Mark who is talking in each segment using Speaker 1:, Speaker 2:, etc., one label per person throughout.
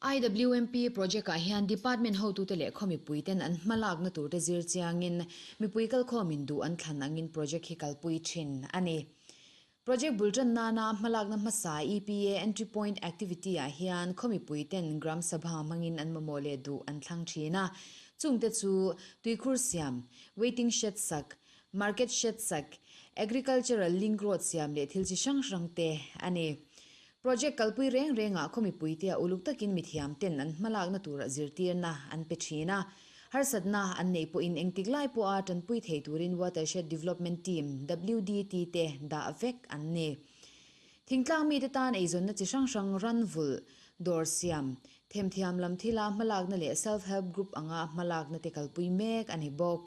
Speaker 1: IWMP project ah hian department hotute leh khaw mipuiten an hmalakna turte zir chiangin mipui kalkhawmin duh an thlan angin project hi kalpui thin a ni. Project bul tan nana hmalakna hmasa EPA Entry Point Activity ah hian khaw mipuiten Gram Sabha hmangin an mamawh leh duh an thlang thin a, chungte chu tuikhur siam, waiting shed sak, market shed sak, agricultural link road siam leh thil chi hrang hrang te a ni. Project kalpui reng rengah khaw mipuite a uluk takin mithiam ten an hmalakna tura zirtirna an pe thin a. Harsatna an neih pawhin engtik lai pawha tanpui thei turin Watershed Development Team, WDT, te dah vek an ni. Thingtlang mite tan eizawnna chi hrang hrang ran vulh, dawr siam, themthiam lam thila hmalakna leh Self-Help Group anga hmalakna te kalpui mek a ni bawk.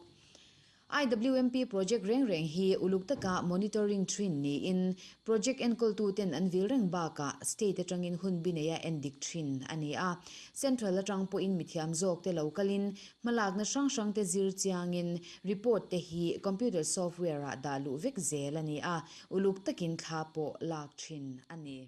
Speaker 1: IWMP project reng reng hi uluk taka monitoring thin niin project enkawltuten an vil reng bakah state atangin hun bi neia endik thin a ni a. Central atang pawhin mithiam zawkte lo kalin hmalakna hrang hrangte zir chiangin report te hi computer software ah dah luh vek zel a ni a, uluk takin thla pawh lak thin a ni.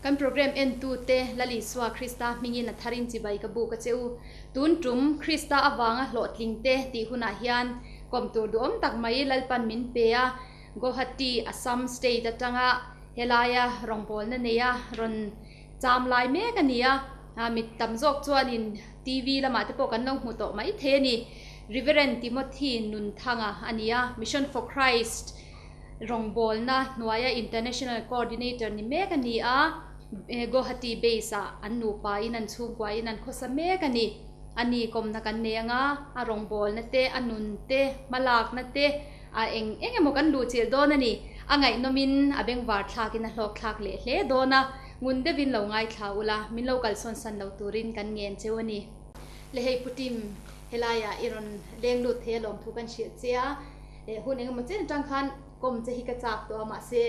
Speaker 2: Kan program entute Lal Isua Krista hmingin a tharin chibai ka buk a che u. Tun tum Krista avanga hlawhtlingte tih hunah hian kawm tur duhawm tak mai Lalpan min pe a. Guwahati, Assam state atanga helaia rawngbawlna neia rawn cham lai mek a ni a, mit tam zawk chuanin TV lamah te pawh kan lo hmu tawh mai thei a ni. Reverend Timothy Nunthanga a ni a, Mission for Christ rawngbawlna hnuaia International Coordinator ni mek a ni a, Guwahati base ah an nupain an chhungkuain an khawsa mek a ni. A ni kawmna kan nei anga a rawngbawlna te, a nun te, hmalakna te, A eng eng emaw kan luh chilh dawn a ni. A ngaihnawmin a bengvar thlakin a hlawk thlak leh hle dawn a, ngun deuhin lo ngaithla ula, min lo kalsawn san lo turin kan ngen cheu a ni. Le hei Pu Tim, helaiah i rawn leng lut thei alawm thu kan hrilh che a, hun eng emaw chen atang khan kawm che hi ka chak tawh a, mahse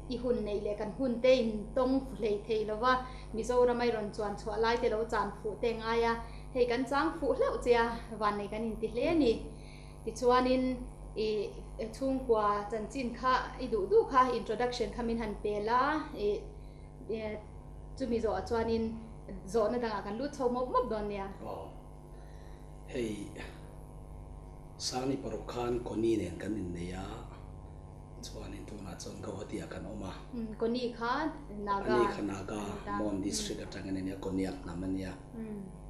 Speaker 2: i hun neih leh kan hun te in tawng fu hlei thei lo va, Mizoram a i rawn chuan chhuah lai te lo chan fuh te ngai a, hei kan chang fuh hlauh che a, vannei kan inti hle a ni. Tichuanin i chhungkua chanchin kha i duh duh kha introduction kha min han pel a, i chumi zawhah chuanin zawhna dangah kan lut chho mawp mawp dawn nia.
Speaker 3: Aw, hei Sangni paruk khan Connie nen kan innei a, chuanin tunah chuan Guwahati ah kan awm a.
Speaker 2: Connie kha Naga.
Speaker 3: Ani kha Naga, Mon district atangin a nia, Konyak hnam a nia.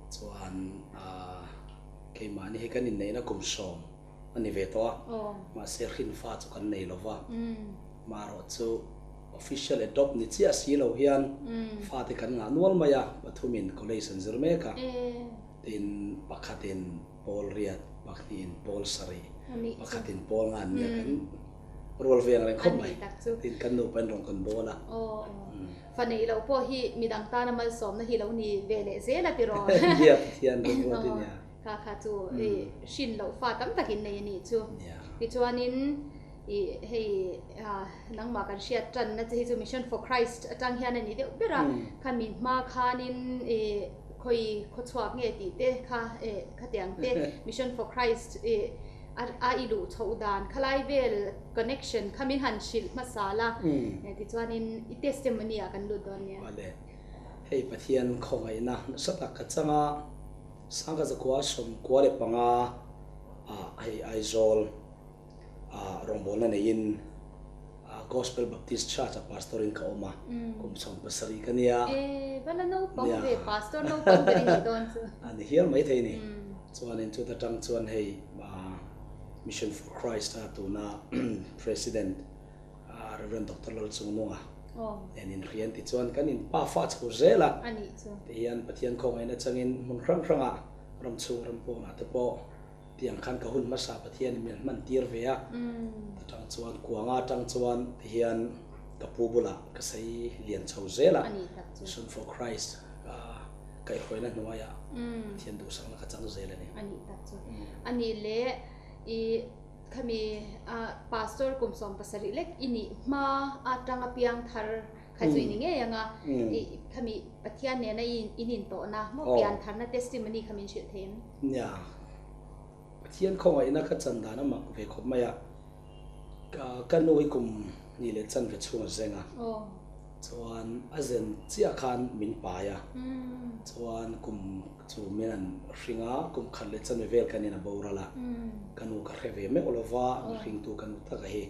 Speaker 3: Chuan ah. Keimahni hi kan inneihna kum sawm a ni ve tawh a, mahse hrinfa chu kan nei lo va, marawh chu official adopt ni chiah si lo hian fate kan ngah nual mai a, pathumin college an zir mek a, tin pakhatin pawl riat, pahnihin pawl sarih, pakhatin pawl nga an nia kan rual ve ang reng khawp mai, tin kan nupa in rawn kan bawl a.
Speaker 2: Fa neih loh pawh hi midang tana malsawmna hi lo ni ve leh zel a tiraw?
Speaker 3: Nia, Pathian rawng ruat i nia.
Speaker 2: Kha kha chu i hrin loh fa tam takin nei a nih chu. Tichuanin i hei nangmah kan hriat tanna che hi chu Mission for Christ atang hian a ni deuh ber a, khami hma khanin i khawi khawchhuak nge tih te kha khatiang te Mission for Christ i a i luh chhoh dan khalai vel connection kha min han hrilh hmasa la, tichuanin i testimony ah kan lut dawn nia.
Speaker 3: Vale, hei Pathian khawngaihna nasa tak ka chang a, Sangha zakua 95 ah hei Aizawl ah rawngbawlna neiin Gospel Baptist Church ah pastor in ka awm a, kum 17 ka nia.
Speaker 2: E, va la naupang ve, pastor naupang ber i nih dawn chu.
Speaker 3: A ni hial maithei ni. Chuanin chuta tang chuan hei Mission for Christ a tuna President Rev. Doctor Lalchungnunga Nen inhrian tichuan kan in pafa chho zel a. Tihian Pathian khawngaihna changin hmun hrang hrangah ram chhung ram pawnah te pawh tiang khan ka hun hmasa Pathianin min hman tir ve a. Atang chuan kuanga atang chuan tihian ka pu bulah ka sei lian chho zel a. Mission for Christ ka kaihhruaina hnuaiah Pathian duhsakna ka chang zel a ni.
Speaker 2: Khami Pastor kum 17 lek i nih hma atanga piang thar kha chu i ni ngei ang a, khami Pathian nena i in intawhna maw pian tharna testimony kha min hrilh thei em?
Speaker 3: Nia, Pathian khawngaihna kha chan dan a mak ve khawp mai a, ka nu hi kum hnih leh chanve chhung a zeng a, chuan a zen chiah khan min pai a, chuan kum Chu min an hring a, kum khat leh chami vel kan in a boral a, ka nu ka hre ve meuh lo va, mi hringtu ka nu tak a hi.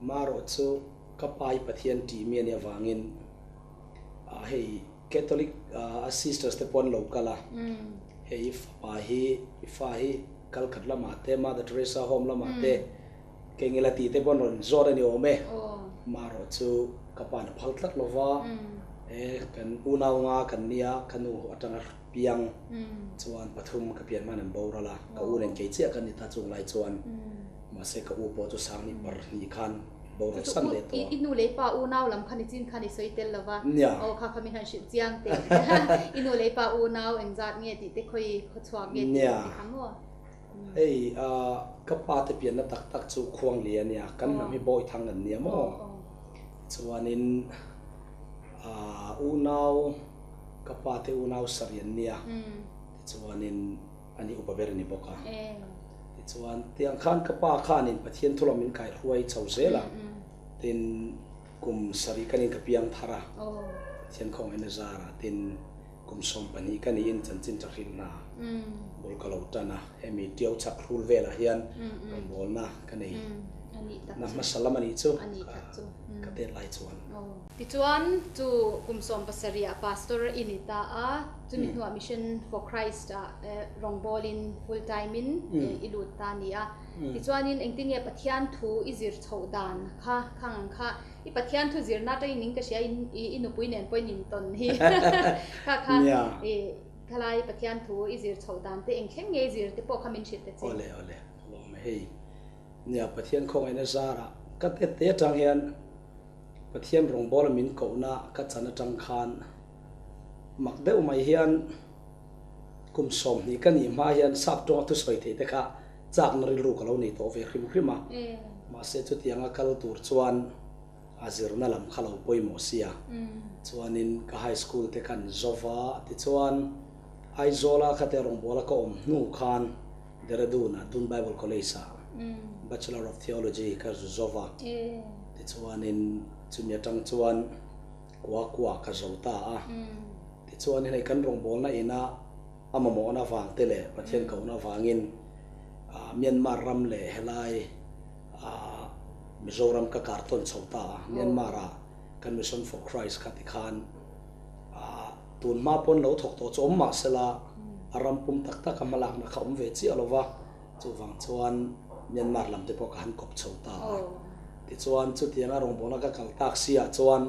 Speaker 3: Marawh chu ka pa hi Pathian tih mi a nih avangin hei Catholic a sisters te pawh an lo kal a, hei i fapa hi, i fa hi Kalkhat lamah te, Mother Teresa Home lamah te, Keng ila tih te pawh an rawn zawt a ni awm e. Marawh chu ka pa na phal tlat lo va, e kan unau nga kan nia, ka nu atanga piang chuan pathum ka pian hman an boral a, ka u nen kei chiah kan ni ta chung lai chuan mahse ka u pawh chu sang hnih par hnih khan boral san leh tawh a.
Speaker 2: I nu leh i pa unau lam khan i chin khan i sawi tel lo va, aw kha kha min han hrilh chiang teh. I nu leh i pa unau engzat nge tih te khawi khawchhuak nge tih kha maw?
Speaker 3: Hei ka pa te pianna tak tak chu Khuangli a nia, kan hnam hi Bawithang an nia maw? Chuanin unau, ka pa te unau sarih an nia, tichuanin ani upa ber a ni bawk a. Tichuan tiang khan ka pa khanin Pathian thu lam min kaihruai chho zel a, tin kum sarih kanin ka piang thar a, Pathian khawngaihna zarah tin, Kum 12 ka niin chanchin tha hrilh hna bul ka lo tan a, hemi Tiau chhak hrul velah hian rawngbawlna ka nei na hmasa lam a nih chu ka tet lai chuan.
Speaker 2: Tichuan chu kum 17 ah Pastor i ni ta a, chumi hnuah Mission for Christ ah rawngbawlin full time in i lut ta a ni a. Tichuanin engtin nge Pathian thu i zir chhoh dan kha khang ang kha I Pathian thu zirna atangin in ka hria in i nupui nen pawhin in tawn hi kha kha i thalai Pathian thu i zir chhoh dan te eng thleng nge i zir te pawh kha min hrilh ta che.
Speaker 3: Awle awle lawm e hei nia Pathian khawngaihna zarah ka tet te atang hian Pathian rawngbawla min kohna ka chan atang khan mak deuh mai hian kum 20 ka nih hma hian sap tawnga thusawi theih te kha Chakna rilru ka lo nei tawh ve hrim hrim a, mahse chutianga kal tur chuan a zirna lam kha lo pawimawh sia. Chuanin ka high school te khan zova tichuan Aizawla khate rawngbawla ka awm hnu khan Dehradun ah Doon Bible College ah Bachelor of Theology ka zu zova tichuanin chumi atang chuan kua kua ka zo ta a. Tichuanin hei kan rawngbawlna inah A mamawhna avang te leh Pathian kohna avangin Myanmar ram leh helai Mizoram ka kar tawn chho ta a. Myanmar ah kan Mission for Christ kha tikhan tun hma pawn lo thawk tawh chu awm mah sela a ram pum tak tak a hmalakna kha awm ve chiah lo va, chuvang chuan Myanmar lam te pawh ka han kawp chho ta a. Tichuan chutianga rawngbawlna ka kal tak si ah chuan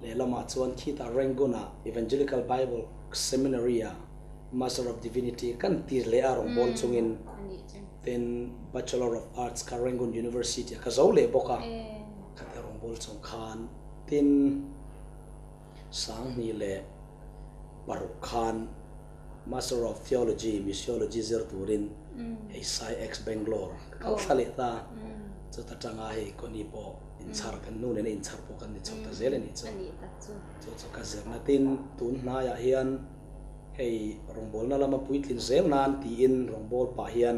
Speaker 3: Lehlamah chuan khitah Rangoon ah Evangelical Bible Seminary ah Master of Divinity kan ti leh a rawngbâwl chungin tin Bachelor of Arts kha Rangoon University ah ka zo leh bawk a, khatia rawngbâwl chung khan tin 2006 khan Master of Theology, Missiology zir turin hei SciX Bangalore ka kal thla leh ta, chuta tanga hei Connie pawh Inchhar kan nu nena inchhar pawh kan ni chho ta zel a nih chu. Chu chu ka zirna tin tun hnaiah hian hei rawngbawlna lama puitlin zel nan tiin rawngbâwl pah hian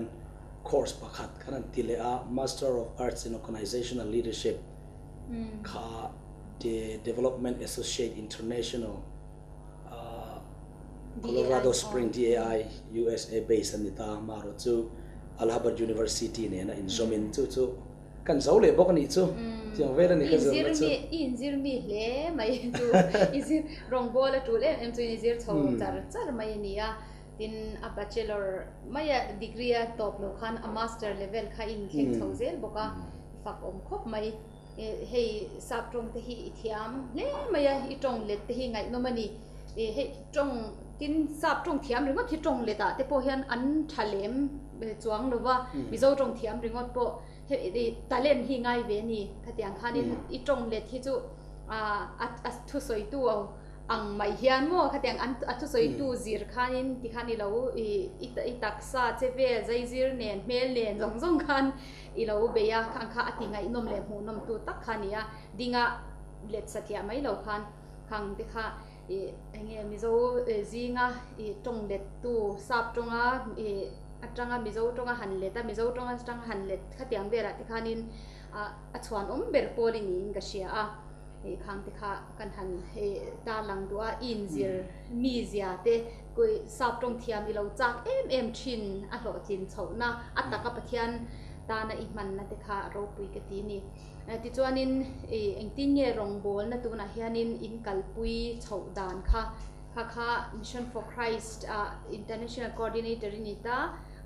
Speaker 3: course pakhat kan han ti leh a, Master of Arts in Organizational Leadership kha Development Associate International Colorado Spring, DAI, USA based a ni ta, amaherawh chu Allahabad University nena inzawmin chu chu Kan zo leh bawk a nih chu. Tiang vel a ni ka zirna chu.
Speaker 2: I inzir mi hle mai chu i zir rawngbâwl a ṭul em em chuin i zir chho char char mai a ni a. Tin, a bachelor maia degree a tawp loh khan a master level kha i inthleng chho zel bawk a, i fak awm khawp mai. Hei sap tawng te hi i thiam hle mai a, i tawng let te hi ngaihnawm a ni. Hei tawng tin sap tawng thiam ringawt hi tawng let ah te pawh hian an tha lem chuang lo va, Mizo tawng thiam ringawt pawh hei talent hi ngai ve a ni. Khatiang khanin i tawng let hi chu a thusawitu ang mai hian maw khatiang an a thusawitu zir khanin tikhan i lo i taksa che vel zaizir nen hmel nen zawng zawng khan i lo bei a, khang kha a ti ngaihnawm leh hmuhnawm tu tak kha a ni a, dinga let satliah mai lo khan khang te kha ih eng nge Mizo zinga ih tawng let tu sap tawnga ih atanga Mizo tawnga han let a, Mizo tawnga atanga han let khatiang velah te khanin ah a chhuanawm ber pawl i niin ka hria a, ih khang te kha kan han ih tarlang duh a, i inzir mi zia te Sap tawng thiam i lo chak em em thin a hlawhtlin chhohna a taka Pathian tana i hmanna te kha a ropui ka ti ni. Tichuanin engtin nge rawngbawlna tunah hianin in kalpui chhoh dan kha kha kha Mission for Christ ah International Coordinator i ni ta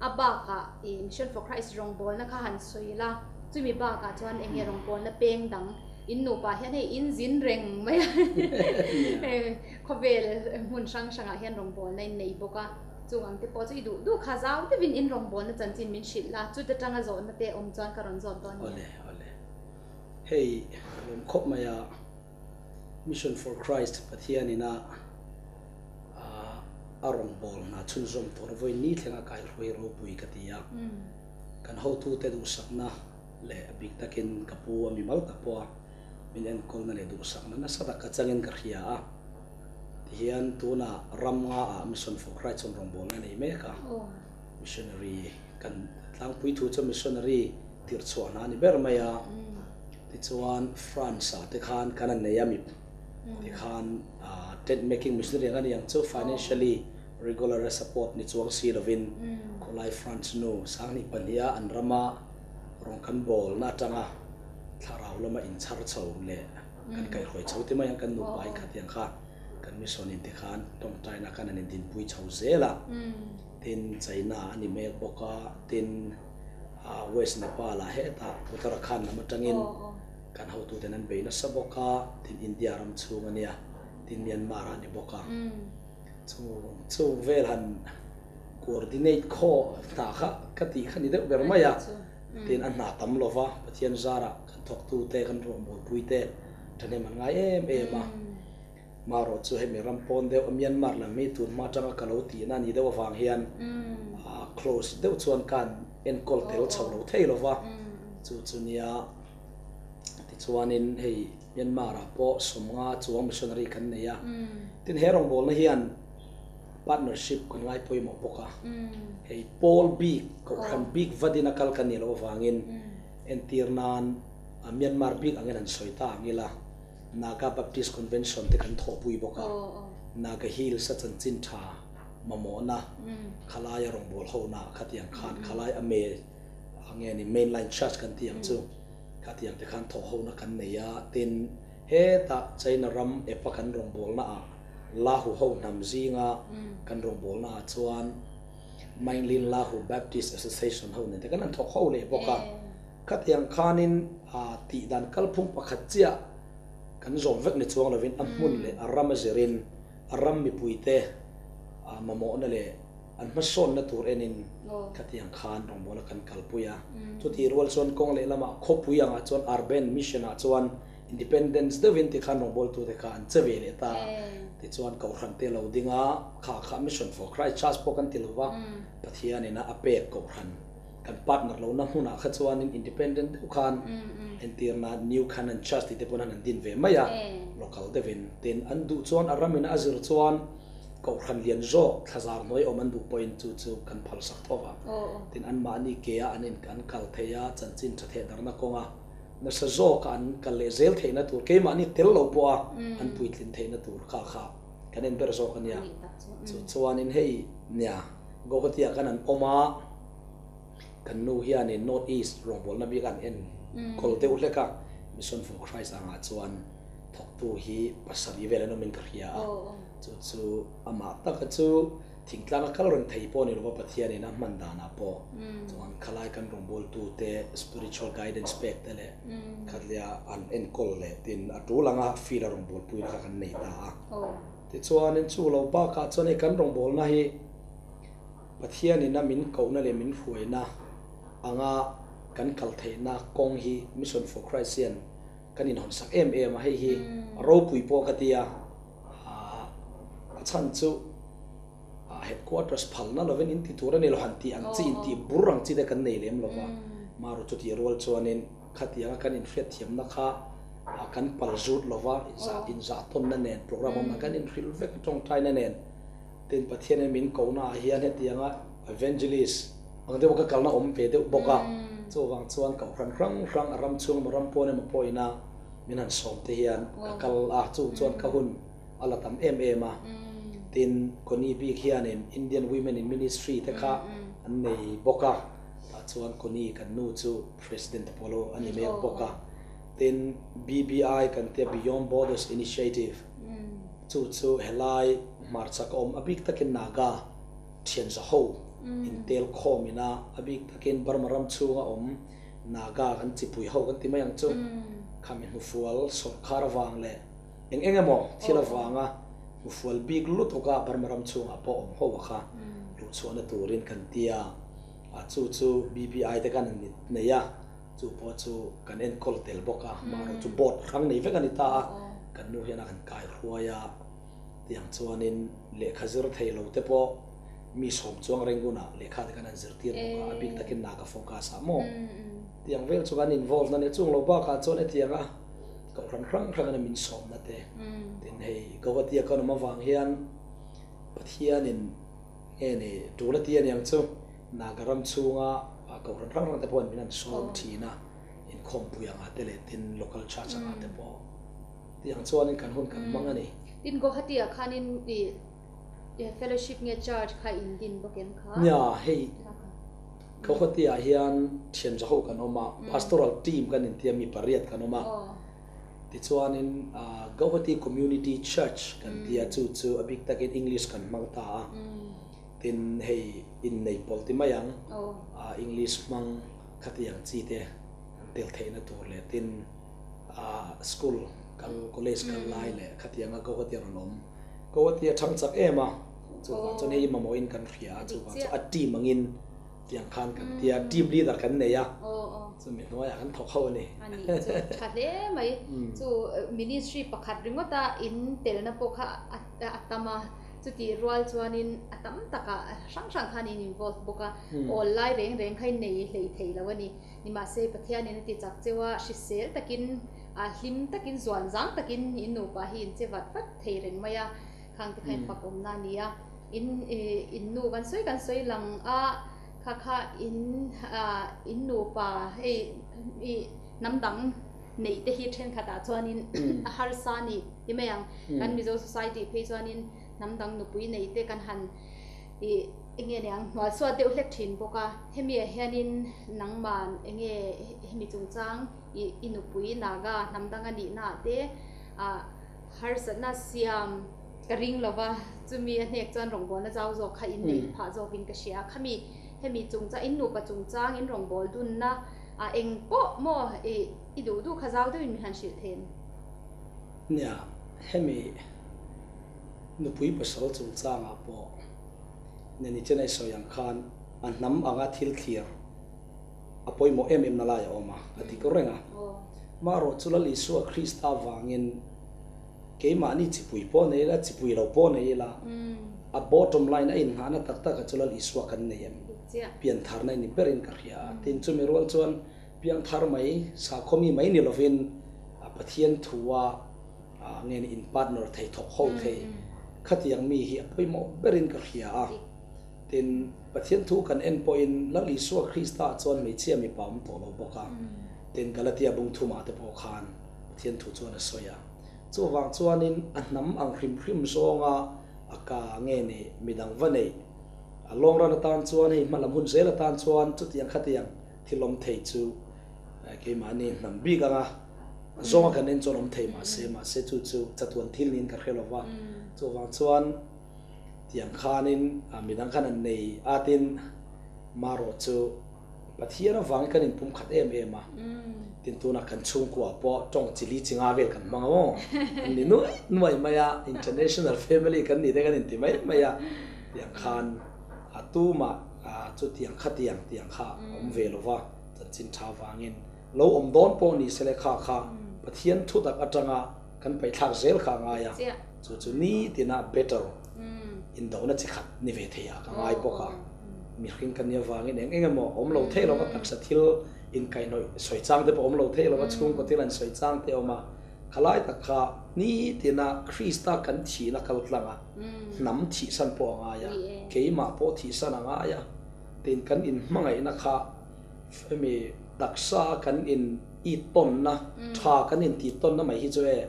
Speaker 2: a bakah Mission for Christ rawngbawlna kha han sawi la chumi bakah chuan eng nge rawngbawlna peng dang in nupa hian hei in zin reng mai a. Khawvel hmun hrang hrangah hian rawngbawlna in nei bawk a, chung ang te pawh chu i duh duh kha zau deuhin in rawngbawlna chanchin min hrilh la, chuta tanga zawhna te awm chuan ka rawn zawt dawn nia.
Speaker 3: Awle, awle. Hei ka lawm khawp mai a, Mission for Christ Pathian ina a rawngbâwl hna chhunzawm tur vawi ni thlenga kaihruai ropui ka ti a, kan hotute duhsakna leh a bik takin ka pu a mimal tak pawh a, min enkawlna leh duhsakna nasa tak ka changin ka hria a, tihian tunah ram nga ah Mission for Christ chuan rawngbawlna a nei mek a, missionary kan tlangpui thu chu missionary tirh chhuah hna a ni ber mai a, tichuan France ah te khan kan an nei a mi tikhan tent making missionary ang a ni ang chu financially regular a support ni chuang si lovin khawlai France nu sanghnih pahniha an rama rawng kan bawlna atanga thlarau lama inchhar chho leh kan kaihhruai chho ti mai ang kan nupa in khatiang kha kan mission in tikhan tawngtaina khan an indinpui chho zel a, tin China a ni mek bawk a, tin West Nepal ah hetah Uttarakhand lam atangin kan hotuten an bei nasa bawk a, tin India ram chhung a nia, tin Myanmar ah a ni bawk a, chu chu vel han coordinate khaw hna kha ka tih kha ni deuh ber mai a. Tin, a hna tam lo va, Pathian zarah kan thawktute, kan ruahmawlpuite thahnem an ngai em em a. Marawh chu hemi ram pawn deuh, Myanmar lam hi tun hma atanga ka lo tihna a nih deuh avang hian close deuh chuan ka han enkawl tel chho lo thei lo va. Chu chu nia, tichuanin hei Myanmar-ah pawh sawmnga chuang missionary kan nei a. Tin, he rawngbawlna hian Partnership kan ngai pawimawh bawk a, hei pawl bik, kohhran bik vadin a kal kan nih loh avangin entir nan Myanmar bik angin han sawi ta ang ila, Naga Baptist Convention te kan thawhpui bawk a, Naga Hills a chanchin tha mamawhna khalai a rawngbâwl hona khatiang khan khalai a me nge ni mainline church kan tih ang chu khatiang te khan thawh hona kan nei a, tin hetah China ram epa kan rawngbâwlna ah Lahu ho hnam zinga kan rawngbawlnaah chuan Mainlin Lahu Baptist Association ho nen te kan han thawk ho leh bawk a. Khatiang khanin tih dan kalphung pakhat chiah kan zawm vek ni chuang lovin a hmun leh a ram a zirin a ram mipuite mamawhna leh an hmasawnna tur enin khatiang khan rawngbawlna kan kalpui a. Chutih rual chuan kawng lehlamah khawpui angah chuan Urban Mission ah chuan Independence deuhin tikhan rawngbawltute kha an che ve leh ta a, tichuan Kohhran te lo ding a, kha kha Mission for Christ Church pawh kan ti lo va, Pathianin a a pek Kohhran kan partner lohna hmunah kha chuanin independent deuh khan entirna New Canaan Church tih te pawn han an din ve mai a, local deuhin. Tin, an duh chuan a ramin a zir chuan Kohhran lian zawk thlazar hnuai awm an duh pawhin chu chu kan phalsak tho va. Tin, anmahni ke a an in an kal thei a, chanchin tha thehdarhna kawnga Nasa zawka an kal leh zel theihna tur, keimahni tel lo pawha an puitlin theihna tur kha kha kan en ber zawk a nia. Chu chuanin hei nia Guwahati-ah khan an awm a, kan nu hianin North East rawngbawlna bik a an en kawl deuh hlek a, Mission for Christ angah chuan thawktu hi pasarih vel an awmin ka hria a, chu chu amah taka chu. Thingtlang a kal reng thei pawh ni lova Pathianin a hman danah pawh chuan khalai kan rawngbawltute spiritual guidance pek te leh khatlia an enkawl leh tin a tul anga field a rawngbawlpuina kha kan nei ta a. Tichuanin chu lo bakah chuan hei kan rawngbawlna hi Pathianin a min kohna leh min hruaina anga kan kal theihna kawng hi Mission for Christ hian kan inhawnsak em em a, hei hi ropui pawh ka ti a. A chhan chu headquarters phalna lovin in ti tur a ni lo han tih ang chi intih bur ang chi te kan nei lem lova. Maru chutih rual chuanin khatianga kan inhriatthiamna kha kan pal zut lova, inzah tawnna nen program awmna kan inhrilh vek tawngtaina nen tin Pathianin min kohna ah hian hetianga evangelist ang deuha ka kalna awm ve deuh bawk a. Chuvang chuan kohhran hrang hrang a ram chhung emaw ram pawn emaw pawhin a Min han sawm te hian ka kal a, chung chuan ka hun a la tam em em a. Tin, Connie bik hianin Indian Women in Ministry te kha an nei bawk a, tah chuan Connie kan nu chu President te pawh lo a ni mek bawk a. Tin, BBI kan tia Beyond Borders Initiative chu chu helai hmarchhak a awm a bik takin Naga thianza ho intel khawm ina a bik takin Burma ram chhunga awm Naga kan chipui ho kan ti mai ang chu. Khami hnufual sawrkhar avang leh eng eng emaw thil avanga hnufual bik lutuk a Burma ram chhungah pawh awm ho a kha luhchhuahna turin kan ti a, a chu chu BBI te khan an nei a, chu pawh chu kan enkawl tel bawk a, amaherawhchu chu board hrang nei vek a ni ta a, kan nu hian a han kaihruai a. Tiang chuanin lehkha zir thei lo te pawh mi sawm chuang reng hunah lehkha te khan an zirtir bawk a, a bik takin Naga focus ah maw? Tiang vel chu kan involve na nia, chung lo bakah chuan hetianga kohhran hrang hrang ina min sawmna te, tin hei Guwahati a kan awm avang hian Pathianin nge ni tul a ti aniang chu Naga ram chhunga kohhran hrang hrang te pawhin min han sawm thin a, inkhawmpui angah te leh tin local church angah te pawh. Tiang chuanin kan hun kan hmang a ni.
Speaker 2: Tin Guwahati ah khanin i fellowship nge church kha in din bawk em kha?
Speaker 3: Nia, hei Guwahati ah hian thian za ho kan awm a, pastoral team kan intia mi pariat kan awm a. Tichuanin Guwahati Community Church kan tia chu chu a bik takin English kan hmang ta a. Tin hei innei pawlh ti mai ang, English hmang khatiang chi te an tel theihna tur leh tin, School kal college kal lai leh khatianga Guwahati a rawn awm. Guwahati a thang chak em a, chuvang chuan hei mamawhin kan hria a, chuvang chu a team angin tiang khan kan tia, team leader kan nei a, chumi hnuaiah kan thawk ho a ni.
Speaker 2: A nih chu tha hle mai. Chu ministry pakhat ringawta in telna pawh kha a tam a, chutih rual chuanin a tam takah hrang hrang khan in involve bawk a, awl lai reng reng kha in nei hlei thei lo a ni. Nimahse, Pathianin a ti chak cheu a, hrisel takin, hlim takin, zuan zang takin in nupa hi in che vat vat thei reng mai a, khang te kha in fak awmna a ni a. In in nu kan sawi kan sawi lang a, kha kha in in nupa hei i hnam dang neih te hi thenkhatah chuanin a harsa a ni ti mai ang. Kan Mizo society phei chuanin hnam dang nupui neih te kan han i Enge niang hnual suat deuh hlek thin bawk a, hemi ah hianin nangman enge hemi chungchang i i nupui Naga hnam dang a nihna ah te ah harsatna siam ka ring lo va, chumi a hnek chuan rawngbawlna zau zawk kha in neih phah zawkin ka hria. Khami hemi chungchang in nupa chungchang in rawngbâwl dunna ah eng pawh maw i i duh duh kha zau deuhin min han hrilh then.
Speaker 3: Nia, hemi nupui pasal chungchangah pawh Neni Chennai sawi ang khan a hnam anga thil thlir a pawimawh em em na lai a awm a, a ti kawr reng a. Marawh chu Lal Isua Krista vangin keimahni chipui pawh nei ila, chipui lo pawh nei ila, a bottom line a inngahna tak taka chu Lal Isua kan nei em? Piantharna i ni berin ka hria a. Tin, chumi rual chuan piangthar mai, sakhaw mi mai ni lovin Pathian thua nge ni in partner thei thawk ho thei khatiang mi hi a pawimawh berin ka hria a. Tin, Pathian thu kan en pawhin Lal Isua Krista ah chuan hmeichhia mipa awm tawh lo bawk a. Tin, Galatia bung thumah te pawh khan Pathian thu chuan a sawi a. Chuvang chuanin a hnam ang hrim hrim zawnga a ka nge ni midang va neih a long run atan chuan hei hmalam hun zel atan chuan chutiang khatiang thil awm thei chu keimahni hnam bik anga Zawnga kan en chuan awm thei mahse, mahse chu chu chatuan thil niin ka hre lo va. Chuvang chuan Tiang khanin midang khan an nei a tin marawh chu Pathian avangin kan inpum khat em em a, tin tunah kan chhungkua pawh tawng chi li chi nga vel kan hmang a maw? An ni nuai nuai mai a, international family kan nih te kan inti mai mai a, tiang khan a tumah chutiang khatiang tiang kha a awm ve lo va, chanchin tha vangin lo awm dawn pawh ni se le kha kha Pathian thutak atanga kan paihthlak zel kha a ngai a, chu chu nitina better indona chi khat ni ve thei ah ka ngai bawk a, mihring ka nia vangin eng eng emaw awm lo thei lova taksa thil inkaihhnawih sawi chang te pawh awm lo thei lova chhungkaw thil an sawi chang te a awm a, khalai tak kha nitina Krista kan thihna kal tlang a, hnam thihsan pawh a ngai a, keimah pawh thihsan a ngai a, tin kan inhmangaihna kha hemi taksa a kan in it tawnna tha kan intih tawnna mai hi chu e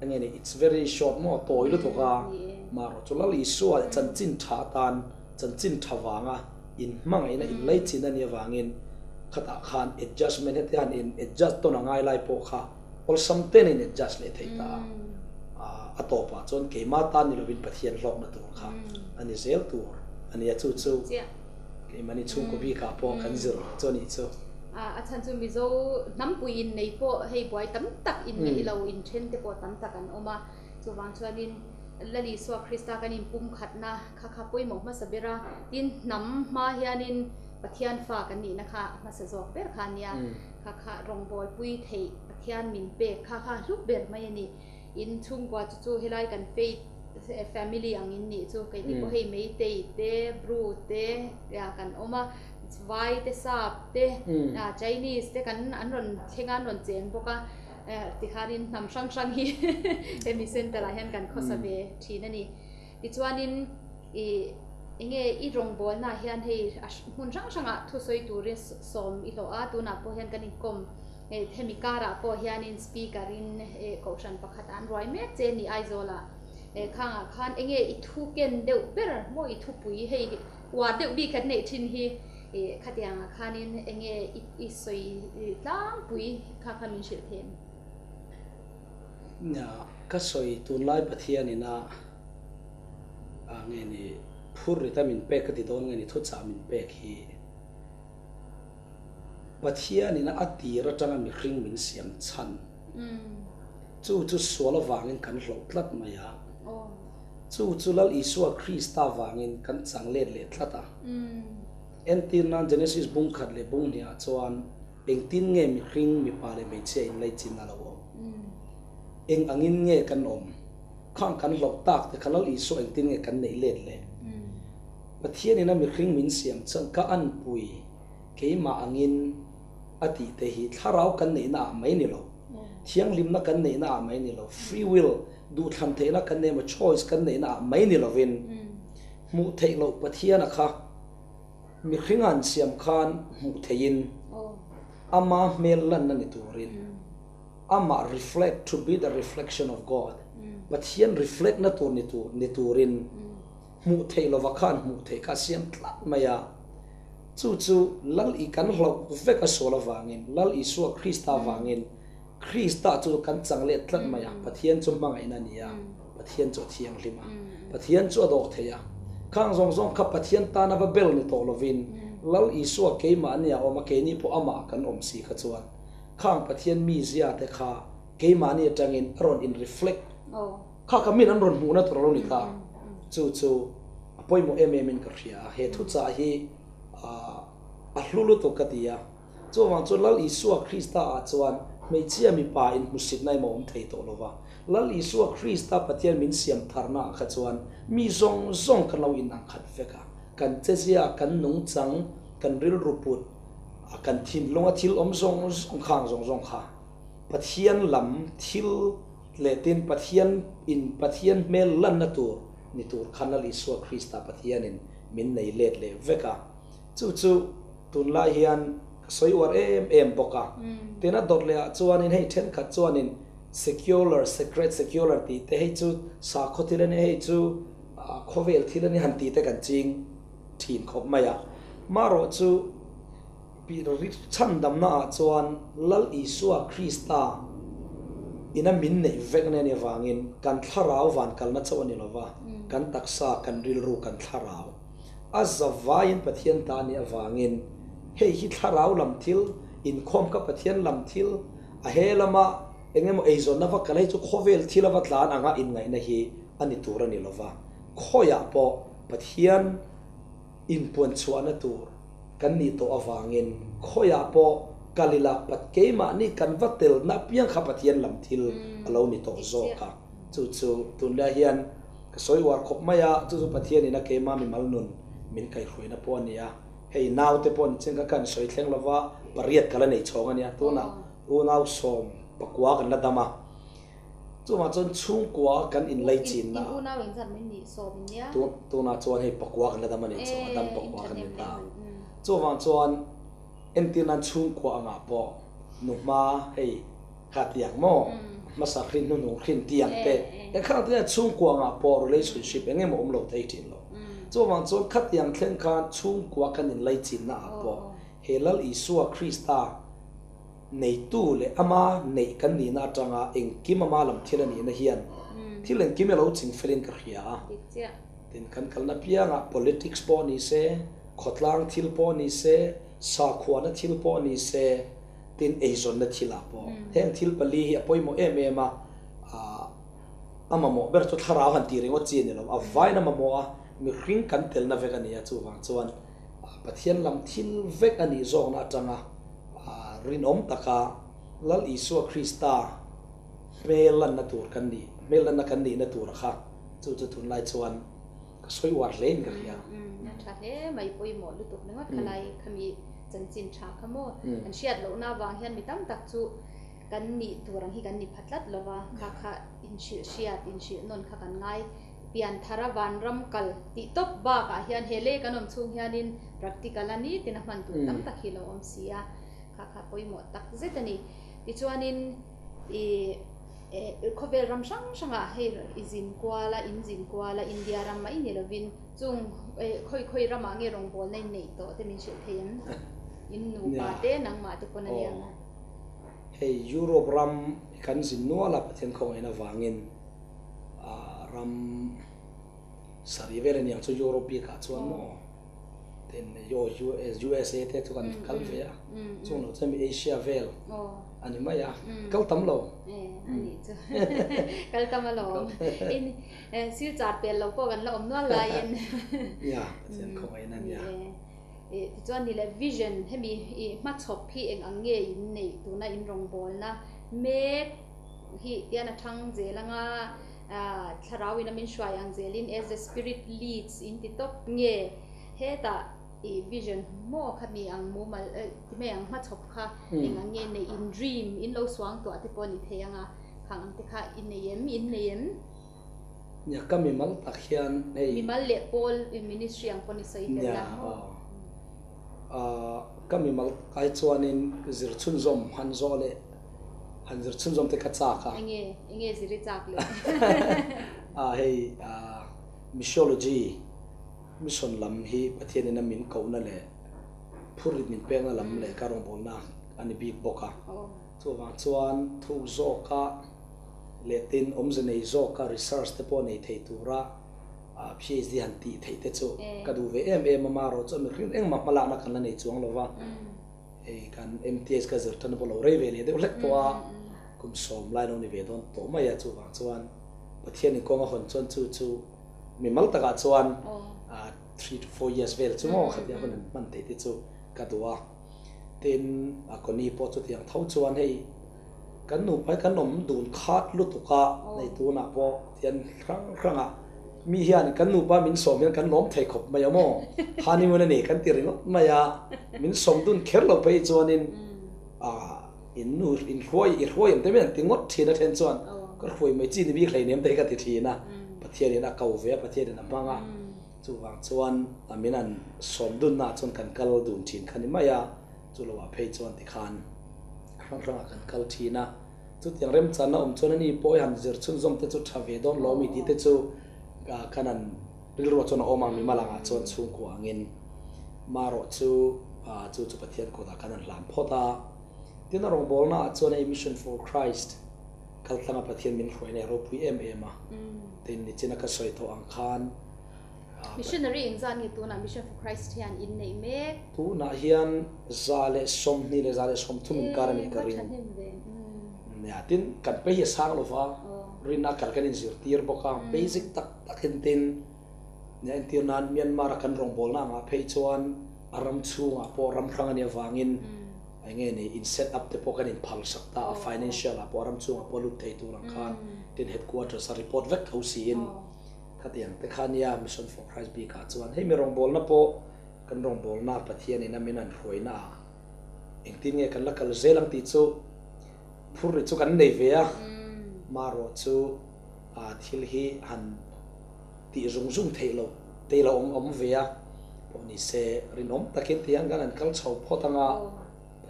Speaker 3: enge ni it's very short maw tawi lutuk a marawh chu Lal Isua chanchin tha atan chanchin tha vanga inhmangaihna inlaichin a nih avangin khatah khan adjustment heti han in adjust tawn a ngai lai pawh kha awlsam ten a in adjust leh thei ta a a tawpah chuan keimah tan ni lovin Pathian hlawkna tur kha a ni zel tur a nia chu chu. Keimahni chhungkaw bikah pawh kan zir chu a nih chu.
Speaker 2: A chhan chu Mizo hnampui innei pawh hei buai tam tak inneih lo inthen te pawh tam tak an awm a. Chuvang chuanin Lal Isua Krista kan inpumkhatna kha kha pawimawh hmasa ber a, tin hnam hma hianin Pathian fa kan nihna kha hmasa zawk ber kha a nia. Kha kha rawngbawlpui theih Pathian min pek kha kha hlu ber mai a ni. In chhungkua chu chu helai kan faith family ang in nih chu keini pawh hei meitei te bru te kan awm a vai te sap te chinese te kan an rawn thleng a an rawn cheng bawk a tikhanin hnam hrang hrang hi hemi center ah hian kan khawsa ve thin a ni tichuanin ih enge i rawngbawlna ah hian hei hmun hrang hrangah thusawi turin sawm i hlawh a tunah pawh hian kan inkawm. Hemi karah pawh hianin speaker in kohhran pakhat an ruai mek che ni Aizawlah khangah khan enge i thu ken deuh ber maw i thupui hei uar deuh bik kan neih thin hi khatiangah khanin enge i sawi tlangpui kha kha min hrilh thei em?
Speaker 3: Nia, ka sawi tunlai Pathianin a nge ni phurrit a min pek ka ti dawn nge ni thuchah min pek hi. Pathianin a tir atanga mihring min siam chhan. Chu chu sual avangin kan hloh tlat mai a. Chu chu Lal Isua Krista vangin kan chang let leh tlat a. Entir nan Genesis bung khat leh bung hnih ah chuan engtin nge mihring mipa leh hmeichhia inlaichin a lo awm? Eng angin nge kan awm? Khang kan hloh tak te kha Lal Isua engtin nge kan neih let leh? Pathianin a mihring min siam chuan ka anpui keimah angin a tih te hi thlarau kan neihna ah mai ni lo, thianghlimna kan neihna ah mai ni lo, free will, duhthlan theihna kan nei emaw choice kan neihna ah mai ni lovin hmuh theih loh Pathiana kha mihring an siam khan hmuh theihin ama hmel lanna ni turin amah reflect, to be the reflection of God, Pathian reflect na tur ni tur ni turin Hmuh theih lova khan hmuh theih kha a siam tlat mai a. Chu chu Lal I kan hlauh vek a sual avangin, Lal Isua Krista avangin, Krista chu kan chang let tlat mai a. Pathian chu hmangaihna a ni a, Pathian chu a thianghlim a, Pathian chu a dawk thei a. Khang zawng zawng kha Pathian tana va bel ni tawh lovin, Lal Isua keimahni a awm a, keini pawh amah kan awm si kha chuan khang Pathian mizia te kha keimahni atangin a rawn in reflect. Kha ka min an rawn hmuhna tur a lo ni ta. Chu chu a pawimawh em em in ka hria a, he thuchah hi a hlu lutuk ka ti a. Chuvang chuan Lal Isua Krista ah chuan hmeichhia mipa in hmusitna emaw awm thei tawh lova. Lal Isua Krista Pathian min siam tharna ah kha chuan mi zawng zawng kan lo inang khat vek a. Kan chezia, kan nungchang, kan rilru put, kan thinlunga thil awm zawng zawng khang zawng zawng kha Pathian lam thil Leh tin Pathian in Pathian hmel lanna tur ni tur khan Lal Isua Krista Pathian in min nei let leh vek a. Chu chu tunlai hian ka sawi uar em em bawk a. Tin a dawt leh ah chuan in hei thenkhat chuan in secular, secret, secular tih te hei chu sakhaw thil a nia hei chu khawvel thil a nia han tih te kan ching thin khawp mai a. Marawh chu Pi Chhandamna ah chuan Lal Isua Krista ina min neih vekna a nih avangin kan thlarau van kalna chauh a ni lova, kan taksa, kan rilru, kan thlarau a zavaiin Pathian ta a nih avangin hei hi thlarau lam thil, inkhawm kha Pathian lam thil, a he lama eng emaw eizawnna va kal hei chu khawvel thil a va tlan anga inngaihna hi a ni tur a ni lova, khawiah pawh Pathian inpuan chhuahna tur kan nih tawh avangin khawiah pawh kal ila pat keimahni kan va telna apiang kha Pathian lam thil a lo ni tawh zawk a. Chu chu tunlai hian ka sawi uar khawp mai a, chu chu Pathianin a keimah mimal nun min kaihhruaina pawh a ni a. Hei naute pawh ni chin kha ka han sawi thleng lova pariat ka la nei chhawng a nia, tunah unau 19 kan la dam a. Chuvang chuan chhungkua kan inlei chinna
Speaker 2: In unau engzat mai ni sawm in nia?
Speaker 3: Tunah chuan hei pakua kan la dam a ni chu, a dam pakua kan ni ta. Chuvang chuan entir nan chhungkua angah pawh nuhma hei kha tiang maw hmasa hrin hnuhnung hrin tiang te eng kha ang te hian chhungkua angah pawh relationship eng emaw awm lo thei thin lo. Chuvang chuan khatiang thleng khan chhungkua kan inlei chinna ah pawh he Lal Isua Krista Neitu leh ama neih kan nihna atanga engkim ama lam thil a nihna hian thil engkim i lo ching felin ka hria a. Tin, kan kalna piangah politics pawh ni se, khawtlang thil pawh ni se, sakhuana thil pawh ni se, tin eizawnna thilah pawh heng thil pali hi a pawimawh em em a, a mamawh ber chu thlarau han tih ringawt chi a ni lo, a vain a mamawh a, mihring kan telna vek a ni a, chuvang chuan Pathian lam thil vek a nih zawkna atanga Rinawm taka Lal Isua Krista hmel lanna tur kan nih, hmel lanna kan nihna tura kha chu chu tunlai chuan ka sawi uar hle in ka hria.
Speaker 2: A tha hle mai, pawimawh lutuk ringawt khalai khami chanchin tha kha maw? Kan hriat lohna avang hian mi tam tak chu kan nih tur ang hi kan ni pha tlat lova, kha kha inhrilh hriat, inhrilh nawn kha kan ngai. Pianthara vanram kal tih tawp bakah hian he lei kan awm chhung hianin practical a ni tina hman tur tam tak hi lo awm si a, kha kha pawimawh tak zet a ni. Tichuanin ih khawvel ram hrang hrangah hei i zin kual a, in zin kual a, India ram mai ni lovin chung khawi khawi ramah nge rawngbawlna in neih tawh te min hrilh thei em? In nupa te nangmah te pawn a nia.
Speaker 3: Hei Europe ram kan zin nual a Pathian khawngaihna vangin. ram sarih vel aniang chu Europe bikah chuan maw tin USA te chu kan kal ve a chung lo chuan Asia vel a ni mai a kal tam lo
Speaker 2: ani chu kal tam alawm in sil char pel lo pawh kan la awm nual laiin
Speaker 3: ya Pathian khawngaih na ania
Speaker 2: tichuan ni leh vision hemi i hmachhawp hi eng ang nge in neih tuna in rawngbawlna mek Hi tian a thang zel anga thlarau in a min hruai ang zelin as the spirit leads in ti tawp nge hetah i vision maw kha mi ang mumal ti mai ang hmachhawp kha eng ang nge nei in dream in lo suang tuah te pawh a ni thei anga khang ang te kha i nei em in nei em?
Speaker 3: Nia ka mimal tak hian hei.
Speaker 2: Mimal leh pawl ministry ang pawh ni sawi tel la maw?
Speaker 3: Ka mimal ai chuanin zir chhunzawm han zawh leh Han zir chhunzawm te ka chak a.
Speaker 2: Enge, enge zir i chak le?
Speaker 3: A hei missiology, mission lam hi Pathianin a min kohna leh phurrit min pekna lam leh ka rawngbawlna a ni bik bawk a. Chuvang chuan thuk zawka leh tin awmze nei zawka research te pawh nei thei tura PhD han tih theih te chu ka duh ve em em a, marawh chu a mihring engmah hmalakna kan la nei chuang lova. Hei kan MTS ka zir tan pawh lo rei ve leh deuh hlek tawh a, kum sawm lai lo ni ve dawn tawh mai a, chuvang chuan Pathian in kawng a hawn chuan chu chu mimal takah chuan 3 to 4 years vel chu maw khatiang hun an hman theih te chu ka duh a. Tin, a Connie pawh chutiang tho chuan hei kan nupa hi kan awm dun khat lutuk a, hei tunah pawh tian hrang hrangah Mi hian kan nupa min sawm hian kan lawm thei khawp mai a maw? Honeymoon a ni kan ti ringawt mai a, min sawm dun kher lo phei chuanin in nu in hruai i hruai em te mai an ti ngawt thin a then chuan ka hruai mai chi ni bik hleinem te hi ka ti thin a, Pathianin a ko ve a, Pathianin a hmang a, chuvang chuan min an sawm dunnaah chuan kan kal dun thin kha ni mai a, chu loah phei chuan tikhan hrang hrangah kan kal thin a. Chutiang remchanna awm chuan ani pawh i han zir chhunzawm te chu tha ve dawn lo mi tih te chu khan an rilruah chuan a awm ang mimal angah chuan chhungkua angin marawh chu chu chu Pathian kutah khan an hlan phawt a. Tin a rawngbawlnaah chuan hei Mission for Christ Kaltlanga Pathian min hruaina hi a ropui em em a, tin nichina ka sawi tawh ang khan
Speaker 2: Missionary engzat nge tunah Mission for Christ hian in neih mek?
Speaker 3: Tunah hian 120 leh 130 inkar a nih ka ring. Nia, tin kan pei hi a sang lo va, rinna kal kan inzirtir bawk a, basic tak takin tin nia entir nan Myanmar a kan rawngbawlna angah phei chuan a ram chhungah pawh ram hrang a nih avangin Eng nge ni, in set up te pawh kan in phal sak ta a, financial ah pawh ram chungah pawh lut thei tur ang khan tin headquarters a report vek tho siin khatiang te kha nia Mission for Christ bik ah chuan hei mi rawngbawlna pawh kan rawngbawlna Pathian in a min an hruaina ah engtin nge kan la kal zel ang tih chu phur ri chu kan nei ve a, marawh chu thil hi han tih zung zung theih loh te ilo awm awm ve a, pawh ni se rinawm takin ti hian kan han kal chho phawt anga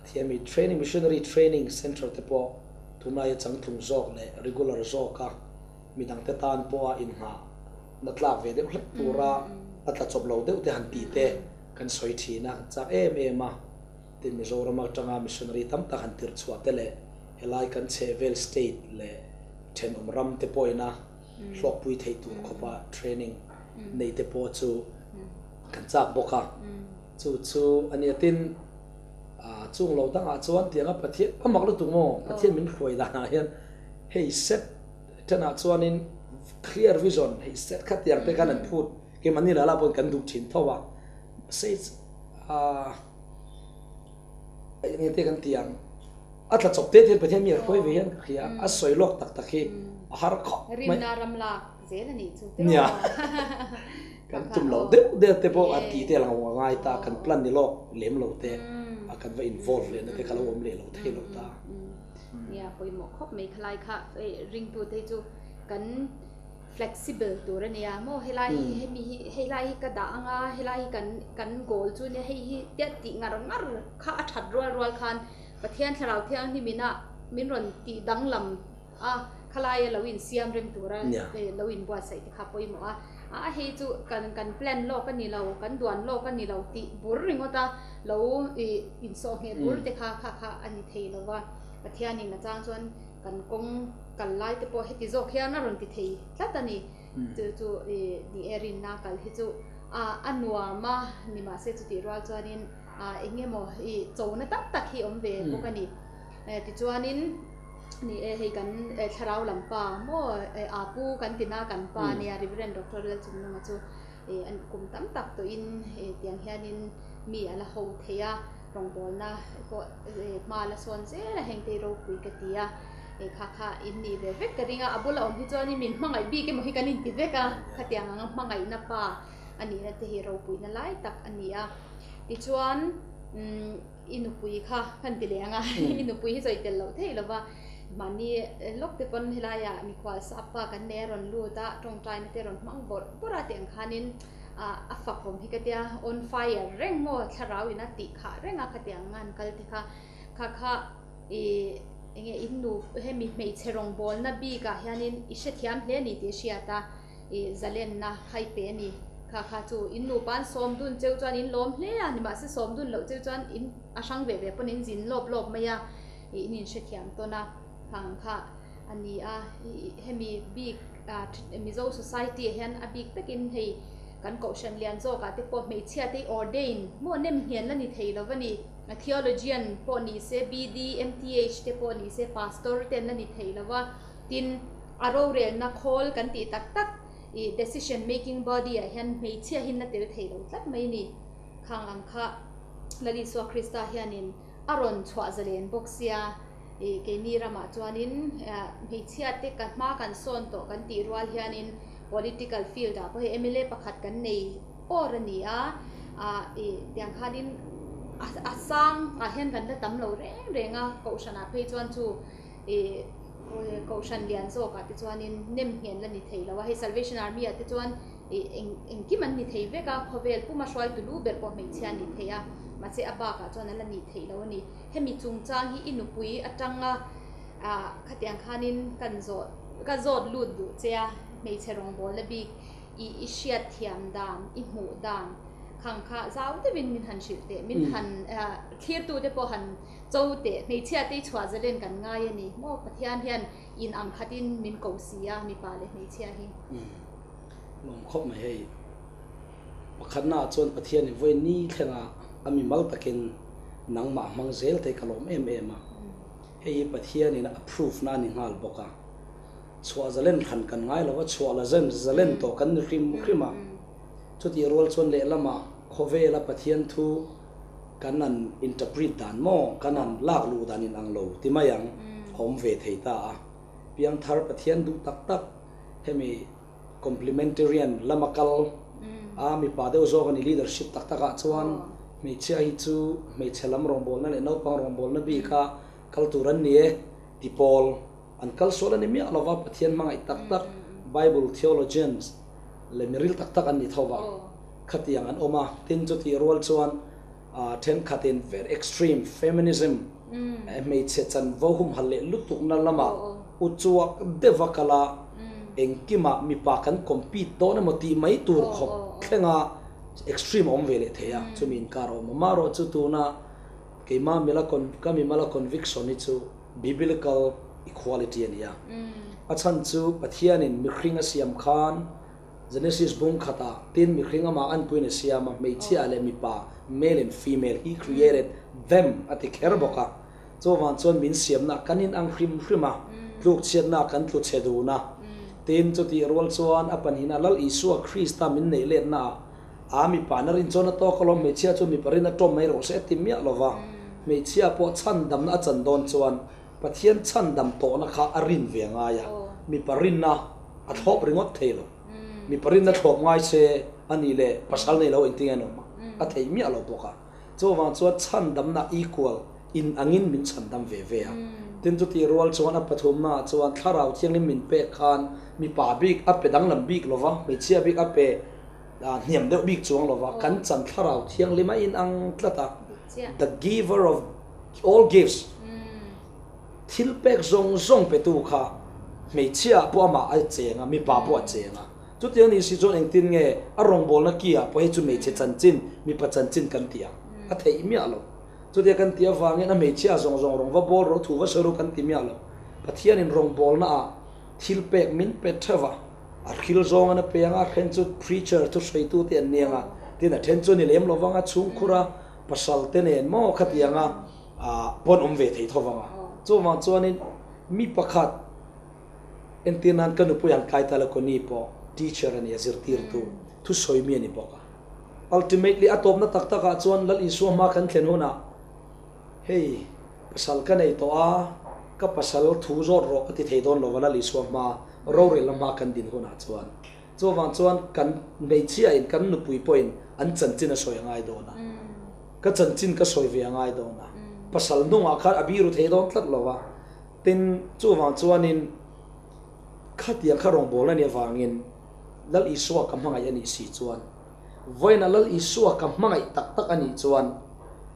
Speaker 3: Pathian mi training missionary training centre te pawh tunlaia changtlung zawk leh regular zawka midang te tan pawha inngah na tlak ve deuh hlek tura a tla chawp lo deuh te han tih te kan sawi thin a, kan chak em em a, tin Mizoram atanga missionary tam tak han tirh chhuah te leh helai kan chhehvel state leh thenawm ram te pawhina hlawkpui theih tur khawpa training nei te pawh chu kan chak bawk a, chu chu a nia tin chung lo dangah chuan tianga Pathian a mak lutuk maw Pathian min hruai danah hian hei set thenah chuanin clear vision hei set kha tiang te khan an phut keimahni lah lah pawhin kan duh thin tho a mahse eng nge te kan ti ang. A tla chawp te te hian Pathian mi a hruai ve hian ka hria, a sawi lawk tak tak hi a har khawp mai.
Speaker 2: Rinna ram lak zel a nih chu tiraw.
Speaker 3: Nia, kan tum lo deuh deuh te pawh a tih te a lo ngai ta, kan plan ni lawk lem lo te a kan va involve leh na te kha lo awm leh lo thei lo ta.
Speaker 2: Nia, pawimawh khawp mai khalai kha ringtu te hi chu kan flexible tur a nia maw helai hi hemi hi helai hi ka dah anga helai hi kan kan goal chu nia hei hi tia tih ngar ngar kha a that rual rual khan Pathian Thlarau Thianghlim ina min rawn tih danglam a khalaia lo insiam rem tura lo inbuatsaih te kha pawimawh a, a hei chu kan kan plan lawk a ni lo kan duan lawk a ni lo tih bur ringawt a lo ih insawh ngheh bur te kha kha kha a ni thei lo va Pathianin a chang chuan kan kawng kal lai te pawh heti zawk hian a rawn ti thei tlat a ni. Chu chu ih ni e rinna kal hi chu a a nuam a ni mahse chutih rual chuanin a eng emaw ih chona tak tak hi awm ve bawk a ni. Tichuanin ni e hei kan thlarau lam pa maw a pu kan tina kan pa nia Reverend Doctor Lalchungnunga chu ih an kum tam tak tawhin tiang hianin mi a la ho thei a, rawngbawlna pawh hma la sawn zel a heng te hi ropui ka ti a, kha kha in nih ve vek ka ring a, a bula awm hi chuanin min hmangaih bik emaw hi kan inti vek a, khatiang anga hmangaihna pa a nihna te hi ropuina lai tak a ni a, tichuan umm i nupui kha kan ti leh ang a, i nupui hi sawi tel loh theih lova, mahni lawk te pawn helaiah mikhual sap pa kan nei a rawn lut a, tawngtaina te rawn hmang bawrh bawrh a tih ang khanin a fak awm hi ka tia, on fire reng maw thlarau in a tih khah reng a khatiang ang an kal te kha, kha kha ih eng nge in nu hemi hmeichhe rawngbawlna bikah hianin i hrethiam hle a ni tih a hriat a, ih zalenna khai pe a ni, kha kha chu in nupa an sawm dun cheu chuan in lawm hle a, nimahse sawm dun loh cheu chuan in a hrang ve ve pawn in zin lawp lawp mai a, ih in inhrethiam tawn a, khang kha a ni a, ih hemi bik. Mizo society ah hian a bik takin hei kan kohhran lian zawkah te pawh hmeichhia te hi ordain maw nem hnian la ni thei lo va ni. Theologian pawh ni se, BD, MTH te pawh ni se, pastor te an la ni thei lo va. Tin, a rorelna khawl kan tih tak tak ih decision making body ah hian hmeichhia hi an la tel thei lo tlat mai ni. Khang ang kha Lal Isua Krista hianin a rawn chhuah zalen bawk sia. Ih keini ramah chuanin hmeichhia te ka hma kan sawn tawh kan tih rual hianin political field ah pawh hei mla pakhat kan nei awr a ni a, ah ih tiang khanin a a sang ah hian kan la tam lo reng reng a, kohhran ah phei chuan chu ih kohhran lian zawk ah te chuanin nem nghen la ni thei lo a, hei Salvation Army ah te chuan ih eng engkim an ni thei vek a, khawvel puma hruaitu lu ber pawh hmeichhia a ni thei a, mahse a bakah chuan an la nih theih lo a ni. Hemi chungchang hi i nupui atanga ah khatiang khanin kan zawh ka zawt lut duh che a, hmeichhe rawngbawlna bik i i hriatthiam dan, i hmuh dan Khang kha zau deuhin min han hrilh teh, min han thlirtute pawh han cho teh, hmeichhiate i chhuah zalen kan ngai a ni maw? Pathian hian in ang khatin min ko si a, mipa leh hmeichhia hi.
Speaker 3: Lawm khawp mai hei. Pakhatnaah chuan Pathianin vawi ni thlenga a mimal takin nangmah hmang zel te ka lawm em em a. Hei hi Pathianin a approve na a ni nghal bawk a. Chhuah zalen hran kan ngai lo a, chhuah la zen zalen tawh kan ni hrim hrim a. Chutih rual chuan lehlamah khawvela Pathian thu kan han interpret dan maw, kan han lak luh dan in ang lo ti mai ang, a awm ve thei ta a. Piangthar Pathian duh tak tak hemi complementarian lama kal a mipa deuh zawk a ni leadership tak takah chuan hmeichhia hi chu hmeichhe lam rawngbawlna leh naupang rawngbawlna bika kal tur an ni e ti pawl an kal sual a ni miah lova Pathian hmangaih tak tak Bible theologians leh miril tak tak an ni tho va khatiang an awm a tin chutih rual chuan thenkhatin very extreme feminism hmeichhe chanvo humhalh leh lutukna lamah uchuak deuha kal a, engkimah mipa kan compete dawn emaw tih mai tur khawp thlenga extreme a awm ve leh thei a, chumi inkar a awm a. Amaherawhchu tuna keimah mila ka mimala conviction hi chu biblical equality a ni a. A chhan chu Pathianin mihring a siam khan Genesis bung khatah tin mihring amah anpuiin a siam a, hmeichhia leh mipa, male and female, he created them a ti kher bawk a. Chuvang chuan min siamna kan inang hrim hrim a, tlukchhiatna kan tlu chhe dun a. Tin, chutih rual chuan a panhina Lal Isua Krista min neih letnaah a mipa na rin chuan a tawk alawm, hmeichhia chu mipa rin a tawm mai rawh se a ti miah lo va. Hmeichhia pawh chhandamna a chan dawn chuan Pathian chhandam tawhna kha a rin ve a ngai a, mipa rinna a thlawp ringawt thei lo. Mipa rinna thlawp ngai se a nih leh pasal nei lo engtin nge an awm a, a theih miah lo bawk a. Chuvang chuan chhandamna equal in angin min chhandam ve ve a. Tin chutih rual chuan a pathumnaah chuan thlarau thianghlim min pek khan mipa bik a pe danglam bik lo va, hmeichhia bik a pe hniam deuh bik chuang lo va, kan chan thlarau thianghlim a inang tlat a. The giver of all gifts. Thil pek zawng zawng petu kha hmeichhia ah pawh amah a cheng a, mipa pawh a cheng a. Chutiang ni si chuan engtin nge a rawngbawlna ki ah pawh hei chu hmeichhe chanchin, mipa chanchin kan ti ang. A theih miah lo. Chutia kan tih avangin a hmeichhia zawng zawng rawng va bawl rawh, thu va sawi rawh kan ti miah lo. Pathianin rawngbawlna ah thil pek min pe theuh a, a hril zawng an a pe ang a, a then chu preacher thusawitu te an ni ang a, tin a then chu a ni lem lo vang a, chhungkhur a pasal te nen maw khatiang a, ah pawn awm ve thei tho vang a. Chuvang chuanin mi pakhat entir nan ka nupui han kai ta la Connie pawh teacher a ni a, zirtirtu thusawi mi a ni bawk a. Ultimately a tawpna tak takah chuan Lal Isua hma kan thlen hunah hei pasal ka nei tawh a, ka pasal thu zawt rawh ka ti thei dawn lo va Lal Isua hma rorelna hma kan din hunah chuan. Chuvang chuan kan hmeichhiain kan nupui pawhin an chanchin a sawi a ngai dawn a, ka chanchin ka sawi ve a ngai dawn a, pasal hnungah khan a biru thei dawn tlat lo va, tin chuvang chuanin khatiang kha rawngbawlna a nih avangin Lal Isua ka hmangaih a nih si chuan, vawiinah Lal Isua ka hmangaih tak tak a nih chuan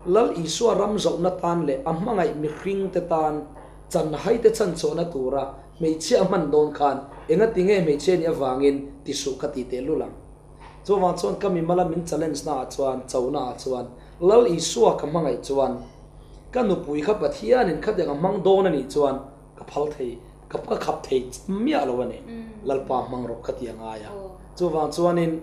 Speaker 3: Lal Isua ram zawhna tan leh a hmangaih mihringte tan chanhaite chanchawhna tura Hmeichhia a hman dawn khan engati nge hmeichhia nih avangin ti suh ka ti tehlul ang. Chuvang chuan ka mimala min challenge naah chuan, cho naah chuan, Lal Isua ka hmangaih chuan, ka nupui kha Pathianin khatiang a hmang dawn a nih chuan ka phal thei, ka ka khap thei miah lo a ni. Lalpa hmang rawh ka ti a ngai a. Chuvang chuanin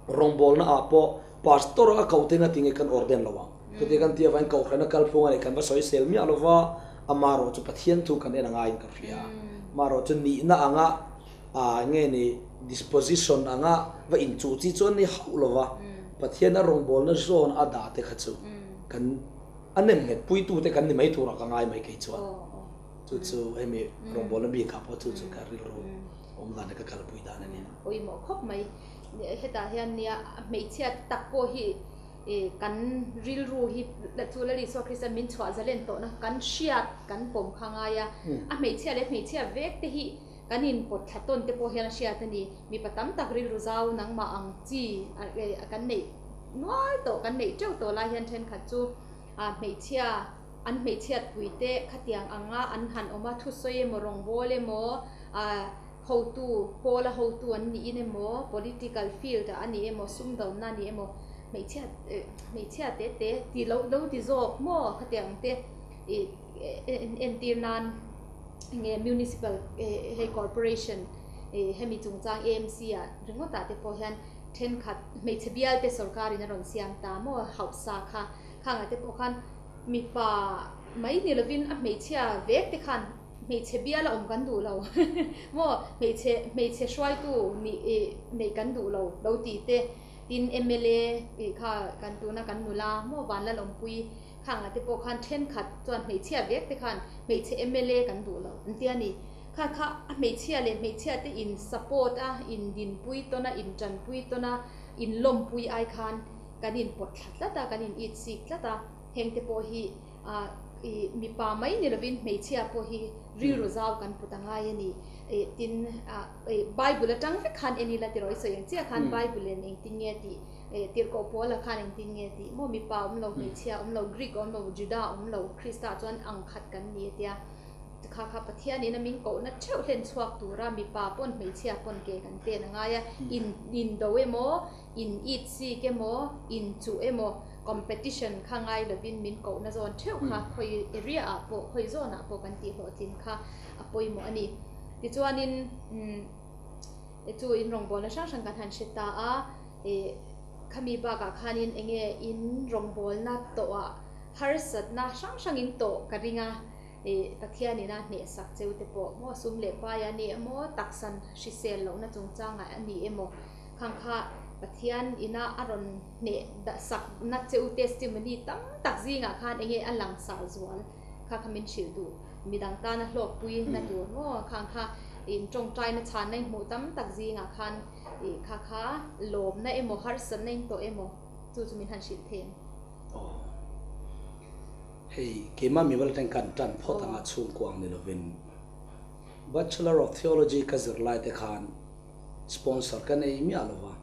Speaker 3: rawngbawlna ah pawh Pastor a koh te ngati nge kan ordain lo ang. Chuti kan tih avangin kohhran a kalphung a nih kan va sawi sel miah lo va, amaherawh chu Pathian thu kan en a ngaiin ka hria. Amaherawh chu nihna anga ah nge ni disposition anga va inchuh chi chu an ni hauh lo va, Pathian a rawngbawlna zawn a dah te kha chu kan a nem nghet puitute kan ni mai turah ka ngai mai kei chuan. Chu chu hemi rawngbawlna bikah pawh chu chu ka rilru awm dan leh ka kalpui dan a ni.
Speaker 2: Pawimawh khawp mai. Hetah hian nia hmeichhia tak pawh hi kan rilru hi chu Lal Isua Krista min chhuah zalen tawhna kan hriat kan pawm kha ngai a, a hmeichhia leh hmeichhia vek te hi kan inpawt thla tawn te pawh hian a hriat a ni. Mipa tam tak rilru zau nangmah ang chi kan neih nual tawh kan neih teuh tawh lai hian thenkhat chu hmeichhia an hmeichhiat pui te khatiang anga an han awm a, thusawi emaw rawngbawl emaw Hotu, pawla hotu an niin emaw, political field ah a ni emaw, sumdawnna a ni emaw, Hmeichhia hmeichhia te te ti lo lo ti zawk maw khatiang te ih entir nan enge municipal hei corporation ih hemi chungchang AMC ah ringawt ah te pawh hian thenkhat hmeichhe bial te sorkar in a rawn siam ta maw hausa kha khang ah te pawh khan mipa mai ni lovin a hmeichhia vek te khan hmeichhe bial a awm kan duh lo maw hmeichhe hmeichhe hruaitu nih ih neih kan duh lo lo tih te. Tin, mla tih kha kan tuna kan nula maw Vanlalawmpui khangah te pawh khan thenkhat chuan hmeichhia vek te khan hmeichhe mla kan duh lo an tia ni. Kha kha a hmeichhia leh hmeichhia te in support a, in dinpui tawn a, in tanpui tawn a, in lawmpui ai khan kan in pawt thla tlat a, kan in it sik tlat a. Heng te pawh hi ih mipa mai ni lovin hmeichhia pawh hi rilru zau kan put a ngai a ni. Ih tin ah. Bible atang vek khan en ila tiraw i sawi ang chiah khan Bible in engtin nge tih tirhkoh Paula khan engtin nge tih maw mipa awm lo hmeichhia awm lo Greek awm lo Juda awm lo Krista chuan ang khat kan ni a tia kha kha Pathian in a min kohna theuh hlen chhuak tura mipa pawn hmeichhia pawn ke kan pen a ngai a in in do emaw in it sik emaw in chuh emaw competition kha ngai lovin min kohna zawn theuh kha khawi area ah pawh khawi zawnah pawh kan tih hlawhtlin kha a pawimawh a ni. Tichuanin chu in rawngbawlna hrang hrang kan han hre ta a, ih khami bakah khanin eng nge in rawngbawlna tawhah harsatna hrang hrangin tawh ka ring a, ih Pathianin a hnehsak cheu te pawh maw sum leh pai a ni emaw taksa hrisel lohna chungchangah a ni emaw khang kha Pathian ina a rawn hneh sakna cheu testimony tam tak zingah khan eng nge a langsar zual. Kha kha min hrilh duh. Midang tana hlawkpui na tur maw khang kha in tawngtaina chhanna in hmuh tam tak zingah khan ih kha kha lawmna emaw harsatna in tawh emaw chu chu min han hrilh thei ang.
Speaker 3: Aw. Hei keimah mimal atang kan tan phawt anga chhungkuang ni lovin Bachelor of Theology ka zir lai te khan sponsor ka nei miah lova.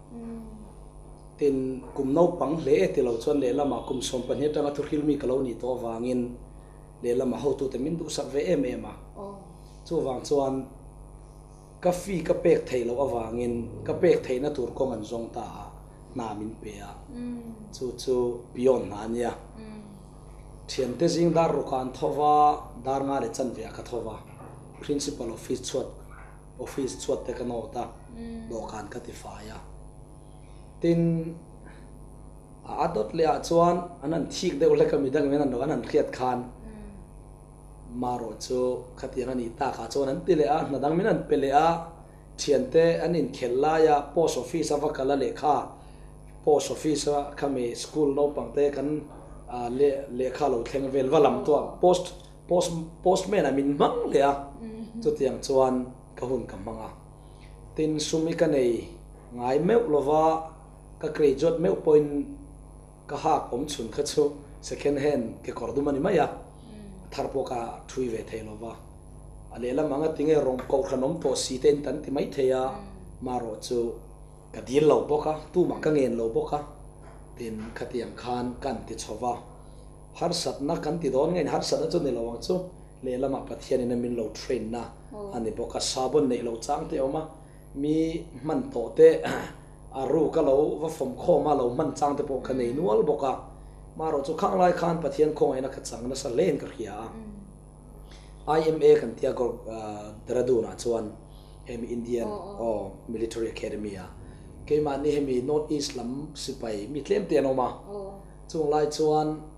Speaker 3: Tin, kum naupang hle e ti lo chuan lehlamah kum 12 atanga thuhril mi ka lo nih tawh avangin lehlamah hotute min duhsak ve em em a. Chuvang chuan ka fee ka pek theih loh avangin ka pek theihna tur kawng an zawng ta a, hna min pe a. Chu chu peon hna a nia. Thiante zing dar rukah an tho va, dar nga leh chanve ah ka tho va, Principal office chhuat Office chhuat te ka nawt a, dawhkan ka ti fai a. Tin, a a dawt leh ah chuan an han thik deuh hlek a, midang in an an han hriat khan marawh chu khatiang a nih tak ah chuan an ti leh a, hna dang min han pe leh a, thiante an inkhelh lai a post office a va kal a lehkha post office a khami school naupang te kan lehkha lo thleng vel va lam tawh a post Post postman ah min hmang leh a, chutiang chuan ka hun ka hmang a. Tin, sum hi ka nei ngai meuh lova, ka graduate meuh pawhin ka hak awm chhun kha chu second hand kekawr dum a ni mai a, a thar pawh ka thui ve thei lova. A lehlam anga tinge rawng kohhran awm tawh si te in kan ti mai thei a, marawh chu ka dil lo bawk a, tumah ka ngen lo bawk a, tin khatiang khan kan ti chho va. Harsatna kan ti dawn nge ni, harsatna chu ni lo ang chu, lehlamah Pathianin a min lo train na a ni bawk a, sabon neih loh chang te a awm a, mi hman tawh te a ruk a lo va fawm khawm a lo hman chang te pawh ka nei nual bawk a, marawh chu khang lai khan Pathian khawngaihna ka chang nasa hle in ka hria a, IMA kan tia Dehradun ah chuan hemi Indian aw Military Academy ah keimahni hemi North East lam sipai mi tlem te an awm a. Chung lai chuan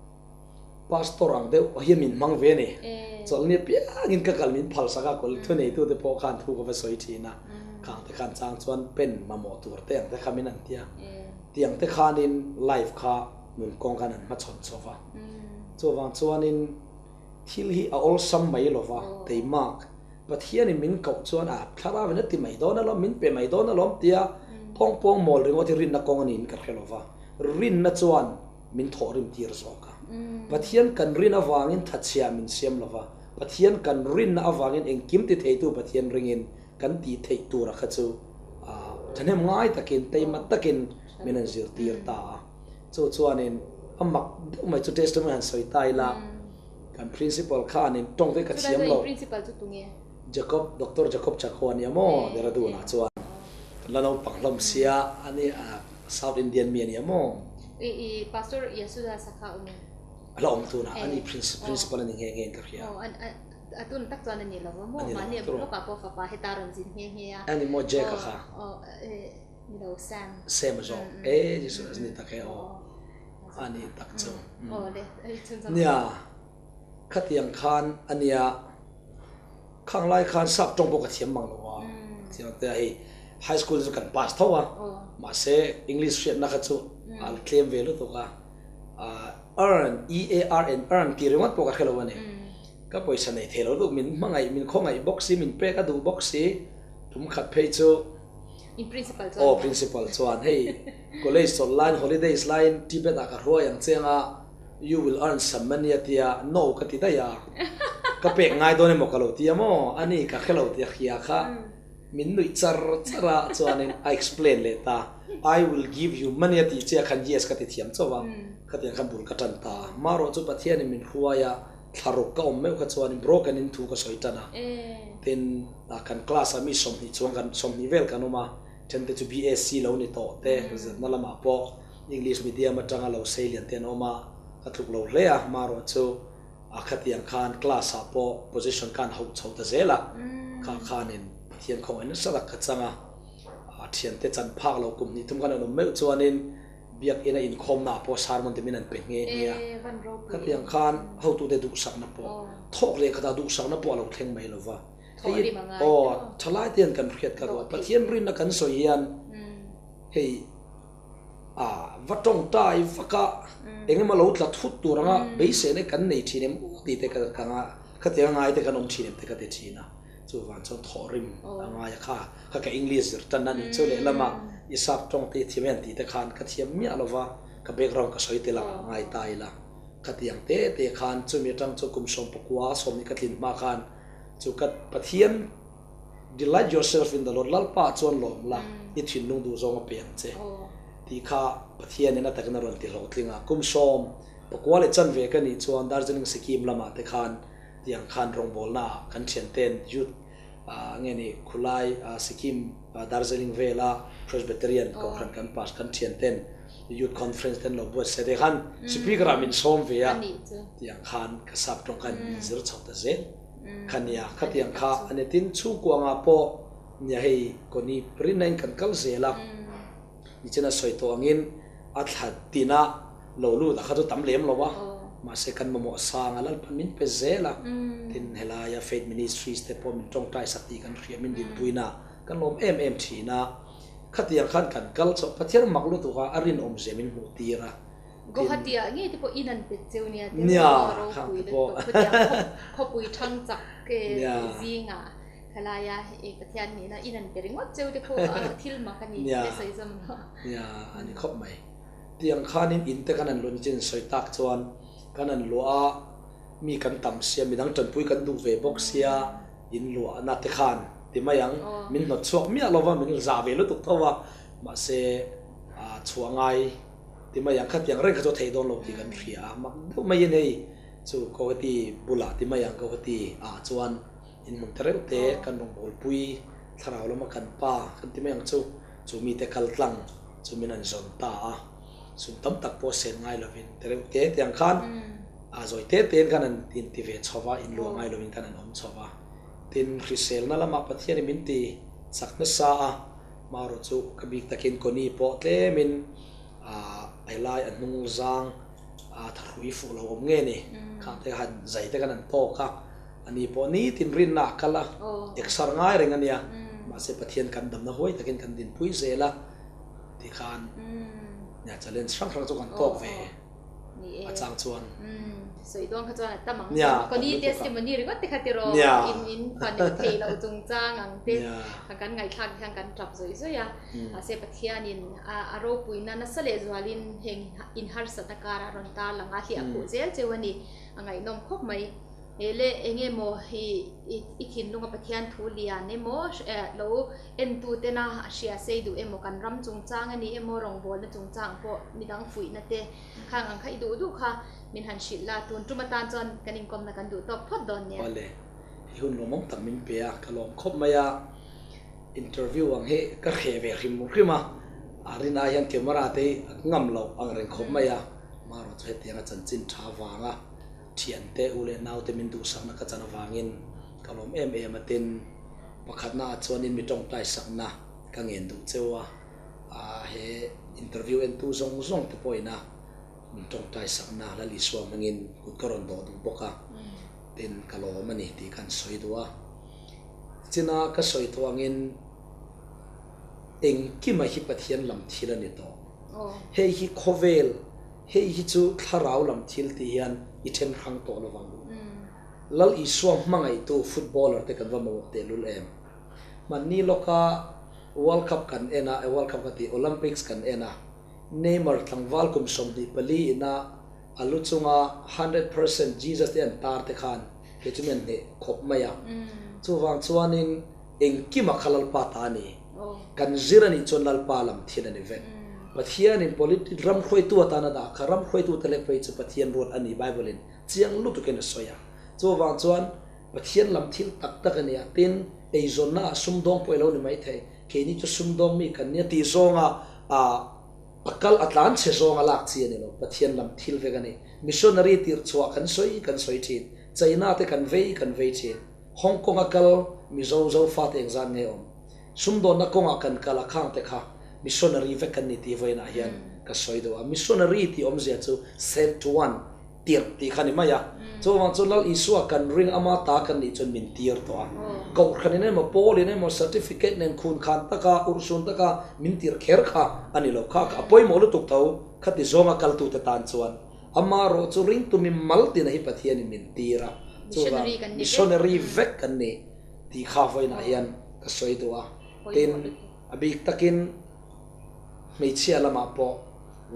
Speaker 3: Pastor ang deuh hi min hmang ve a ni. Chawlhni apiangin ka kal min phalsak a, kawlh thuneitute pawh khan thu ka va sawi thin a. Khang te khan chang chuan pen mamawh tur te ang te kha min an ti a. Tiang te khanin life kha nun kawng khan an hmachhawn chho va. Chuvang chuanin thil hi a awlsam mai lo va, teimak Pathianin min koh chuan a thlarauin a ti mai dawn alawm, min pe mai dawn alawm tia thawngpawng mawl ringawt hi rinna kawng a niin ka hre lo va. Rinna chuan min thawhrim tir zawk a. Pathian kan rin avangin thatchhia min siam lo va, Pathian kan rinna avangin engkim ti theitu Pathian ringin kan tih theih tura kha chu thahnem ngai takin, teima takin min han zirtir ta a. Chu chuanin a mak deuh mai chu testimony han sawi ta ila, kan principal khanin tawng te ka thiam lo.
Speaker 2: Principal chu tunge?
Speaker 3: Jacob, Doctor Jacob Chakho a nia maw? Dehradun ah chuan la naupang hlawm sia a ni a. South Indian mi a nia maw?
Speaker 2: I i Pastor Yesudas a kha awm em?
Speaker 3: A la awm tun a, ani principal a ni nghe nghe in ka hria.
Speaker 2: Aw, a tun tak chuan a ni lo va maw? Mahni a lawkah pawh fapa heta rawn zin nghe nghe a.
Speaker 3: A ni maw Jack a kha?
Speaker 2: Aw, ni lo Sam.
Speaker 3: Sam a zawk. E Yesudas ni tak e aw. A ni tak chu.
Speaker 2: Aw le, chhunzawm.
Speaker 3: Nia, khatiang khan a nia. Khang lai khan sap tawng pawh ka thiam mang lo a, thiam te a hei high school chu kan pass tho a, mahse English hriatna kha chu a tlem ve lutuk a, earn, E A R N, earn tih ringawt pawh ka hre lo a ni. Ka pawisa nei thei lo lutuk, min hmangaih, min khawngaih bawk si, min pek a duh bawk si, tum khat phei chu
Speaker 2: In principal chuan
Speaker 3: aw principal chuan hei college chawlh laiin holidays laiin Tibet ah ka hruai ang che anga, You will earn some money a tia, no ka ti daih a, ka pek ngai dawn emaw ka lo ti a maw, ani ka hre lo tih a hria kha min nuih char char a, chuanin a explain leh ta, I will give you money a tih chiah khan yes ka ti thiam chauh a, khatiang khan bul ka tan ta a, marawh chu Pathianin min hruai a, thlaruk ka awm meuh kha chuanin broken in thu ka sawi tan a, tin kan class ah mi 20 chuang kan 20 vel kan awm a, then te chu BSc lo ni tawh te, zirna lamah pawh English medium atanga lo sei lian te an awm a, ka tluk lo hle a, marawh chu a khatiang khan class ah pawh position khan hauh chho ta zel a, kha khanin Pathian khawngaih nasa tak ka chang a, a thiante chan phak lo kum hnih thum khan an awm meuh chuanin Biakinn a inkhawmna ah pawh sermon te min an pe nghe nghe a, khatiang khan hotute duhsakna pawh thawk leh khatah duhsakna pawh a lo thleng mai lo va, hei aw thalai te hian kan hriat ka duh a, Pathian rinna kan sawi hian hei. A va tawngtai vak a, eng emaw lo tla thut tur anga beisehna kan nei thin em aw tih te ka ka nga khatiang a ngai te kan awm thin em te ka ti thin a, chuvang chuan thawhrim a ngai a kha, kha ka English zir tan a nih chu lehlamah i sap tawng te i thiam em tih te khan ka thiam miah lo va, ka background ka sawi tel a ngai ta ila, khatiang te te khan chumi atang chu kum 19 20 ka tlin hma khan chu ka Pathian Delight yourself in the Lord, Lalpa chuan lawm la, i thinlung duh zawng a pe ang che tih kha Pathianin a takin a rawn ti hlawhtling a. Kum 19 leh chanve ka nih chuan Darjeeling Sikkim lamah te khan tiang khan rawngbawlnaah kan thianten youth nge ni khulai Sikkim Darjeeling vela Presbyterian Kohhran kan pass kan thianten youth conference te an lo buatsaih te khan speaker ah min sawm ve a tiang khan ka sap tawng khan min zir chho ta zel. Kha nia, khatiang kha a ni. Tin, chhungkuangah pawh nia hei Connie rinna in kan kal zel a, nichin a sawi tawh angin a thla tina lo lut a kha chu tam lem lo a, mahse kan mamawh sang a Lalpan min pe zel a. Tin, helaia Faith Ministries te pawh min tawngtai sak tih kan hria, min dinpuina kan lawm em em thin a. Khatiang khan kan kal chauh, Pathian mak lutuk a, a rinawmzia min hmuh tir a.
Speaker 2: Guwahati ah ngei te pawh in an pet cheu nia te pawh ropui lutuk khawtiang khawpui thang chak zingah khalaia i Pathian nihna in an pe ringawt cheu te pawh thil mak a ni tih te sawi zawm lo.
Speaker 3: Nia a ni khawp mai. Tiang khanin in te kan han luah ni chin sawi tak chuan kan han luah a mi kan tam sia midang tanpui kan duh ve bawk sia in luahna te khan ti mai ang min hnawt chhuak miah lova min zah ve lutuk tho a mahse chhuah ngai Ti mai ang, khatiang reng kha chu a theih dawn lo tih kan hria a, mak deuh maiin hei chu Guwahati bulah ti mai ang Guwahati ah chuan inhmun te reuh te kan rawn bawlpui thlarau lama kan pa kan ti mai ang chu, chu mite kal tlang chu min han zawn ta a, sum tam tak pawh sen ngai lovin te reuh te te ang khan a zawi te tein khan an inti ve chho va, inluah ngai lovin khan an awm chho va. Tin, hriselna lamah Pathianin min ti chak nasa a. Marawh chu ka bik takin Connie pawh tlemin helai a hnung zang a thahrui fuh lo awm nge ni khang te han zai te khan an tawk a, ani pawh nitin rinna a kal a, exer ngai reng a nia, mahse Pathian kan damna huai takin kan dinpui zel a tikhan nia challenge hrang hrang chu kan tawk ve.
Speaker 2: Ni e.
Speaker 3: A chang chuan.
Speaker 2: Umm sawi dawn kha chuan a tam ang.
Speaker 3: Nia.
Speaker 2: Kawni testimony ringawt te kha tiraw.
Speaker 3: Nia.
Speaker 2: In in fa neih theih loh chungchang ang te.
Speaker 3: Nia.
Speaker 2: Kha kan ngaihthlak hian kan tap zawih zawih a. Mahse Pathianin a a ropuina nasa leh zualin heng in harsatna karah rawn tar lang a, hliah khuh zel cheu a ni. A ngaihnawm khawp mai. He leh eng nge maw i i thinlunga Pathian thu lian emaw lo entu tena a hria sei duh emaw kan ram chungchang a ni emaw rawngbawlna chungchang pawh midang fuihna te khang ang kha i duh duh kha min han hrilh la tun tum atan chuan kan inkawmna kan duh tawk phawt dawn nia.
Speaker 3: Awle, i hun lawmawm tak min pe a, ka lawm khawp mai a, interview ang hi ka hreh ve hrim hrim a. A rin ai hian camera te hi a ngam loh ang reng khawp mai a, marawh chu hetianga chanchin tha avanga thiante u leh naute min duhsakna ka chan avangin ka lawm em em a tin pakhatna ah chuanin mi tawngtai sakna ka ngen duh cheu a, he interview entu zawng zawng te pawhin a min tawngtai sakna Lal Isua hmangin kut ka rawn dawh duh bawk a, tin ka lawm a ni tih khan sawi duh a. China ka sawi tawh angin Engkima hi Pathian lam thil a ni tawh. Hei hi khawvel, hei hi chu thlarau lam thil tih hian i then hrang tawh lo vang. Lal Isua hmangaihtu footballer te kan va mamawh tehlul em? Hmanni lawka World Cup kan en a, World Cup ka ti, Olympics kan en a, Neymar tlangval kum 24 ina a lu chunga 100% Jesus te an tar te khan kei chu mi an hneh khawp mai a. Chuvang chuanin Engkima kha Lalpa ta a ni. Kan zir a nih chuan Lalpa lam thil a ni vek. Pathianin politi ram hruaitu atana dah kha ram hruaitute leh phei chu Pathian ruat a ni Bible-in chiang lutukin a sawi a. Chuvang chuan Pathian lam thil tak tak a ni a, tin, eizawnna ah sumdawng pawh i lo ni maithei, keini chu sumdawng mi kan nia tih zawnga a a kal a tlan chhe zawnga lak chi a ni lo, Pathian lam thil vek a ni. Missionary tirhchhuah kan sawi kan sawi thin, China te kan vei kan vei thin. Hong Kong a kal Mizo Zofate engzat nge awm? Sumdawnna kawngah kan kal a khang te kha missionary vek kan ni tih vawiinah hian ka sawi deuh a. Missionary tih awmzia chu sent to one, tirh tih kha ni mai a. Chuvang chu Lal Isua kan ring ama ta kan nih chuan min tir tawh a. Kohhranin emaw Paulin emaw certificate nen khun khan taka urhsun taka min tirh kher kha a ni lo. Kha a pawimawh lutuk tho khati zawnga kaltute tan chuan. Amarawh chu ringtu mi mal tina hi Pathianin min tir a, chuvang missionary vek kan ni tih kha vawiinah hian ka sawi duh a. Tin, a bik takin hmeichhia lamah pawh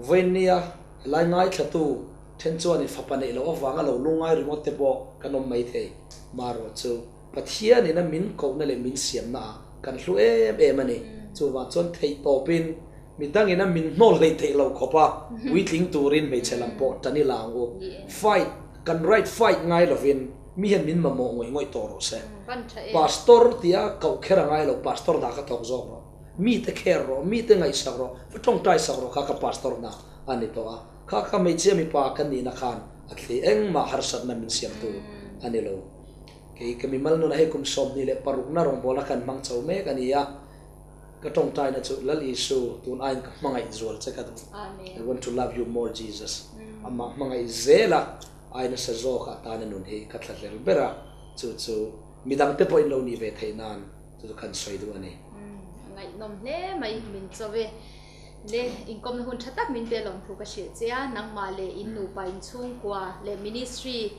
Speaker 3: vawiinnia helai ngaithlatu then chuanin fapa neih loh avanga lo lungngai ringawt te pawh kan awm maithei. Marawh chu Pathianin a min kohna leh min siamna ah kan hlu em em a ni. Chuvang chuan theih tawpin mi dangin a min hnawl hleih theih loh khawp a, puitling turin hmeichhe lam pawh tan i la ang u. Fight, kan right fight ngai lovin mi hian min mamawh ngawih ngawih tawh rawh se. Pastor tia koh kher a ngai lo, pastor dah ka thawk zawk rawh. Mite care rawh, mite ngaihsak rawh, va tawngtai sak rawh kha ka pastor hna a ni tawh a. Kha kha hmeichhia mipa kan nihna khan a thli engmah harsatna min siamtu a ni lo. Kei ka mimal nunah hei kum 26 na rawngbawlna kan hmang chho mek a ni a, ka tawngtaina chu Lal Isu tun aiin ka hmangaih zual che ka duh. I want to love you more Jesus. Amah hmangaih zel a, ai nasa zawk a tana nun hi ka thlahlel ber a, chu chu midangte pawhin lo nih ve theih nan chu chu kan sawi duh a ni.
Speaker 2: A ngaihnawm hle mai min cho e. Le inkawmna hun tha tak min pe lawm thu ka hrilh che a, nangmah leh in nupa inchhungkua leh ministry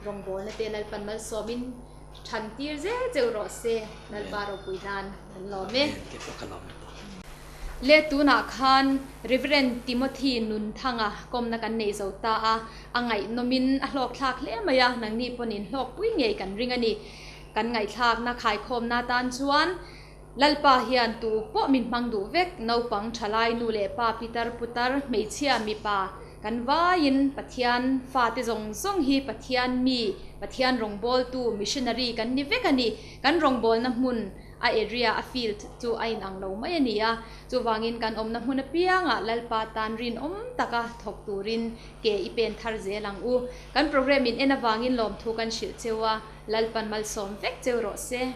Speaker 2: Rawngbawlna te Lalpan malsawmin than tir zel cheu rawh se, Lalpa ropui nan kan lawm e. Le tunah khan Reverend Timothy Nunthanga kawmna kan nei zo ta a, a ngaihnawmin a hlawkthlak hle mai a, nangni pawhin hlawkpui ngei kan ring a ni. Kan ngaihthlakna khaikhawmna tan chuan Lalpa hian tu pawh min hmang duh vek, naupang, thalai, nu leh pa, pitar, putar, hmeichhia, mipa, kan vaiin Pathian fate zawng zawng hi Pathian mi, Pathian rawngbawltu, missionary kan ni vek a ni. Kan rawngbawlna hmun, a area, a field chu a inang lo mai a ni a. Chuvangin kan awmna hmun apiangah Lalpa tan rinawm taka thawk turin ke i pen thar zel ang u. Kan program in en avangin lawmthu kan hrilh cheu a, Lalpan malsawm vek cheu rawh se.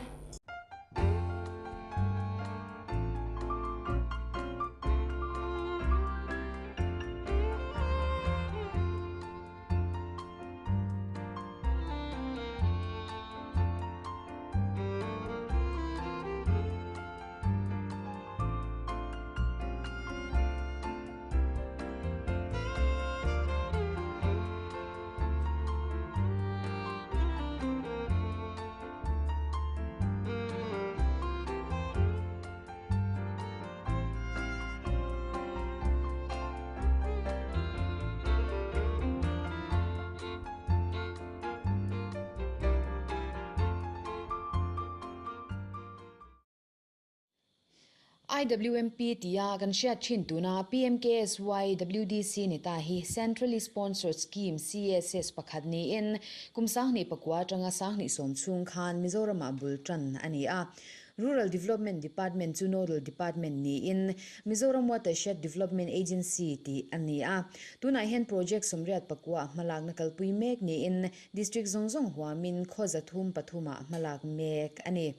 Speaker 1: IWMP tia kan hriat thin tuna PMKSY WDC ni ta hi Centrally Sponsored Scheme, CSS, pakhat niin kum 2009 atanga 20 sawm chhung khan Mizoramah bul tan a ni a. Rural Development Department chu Nodal Department niin Mizoram Watershed Development Agency tih a ni a. Tunah hian project 84 ah hmalakna kalpui mek niin district zawng zawng huamin khaw 303 ah hmalak mek a ni.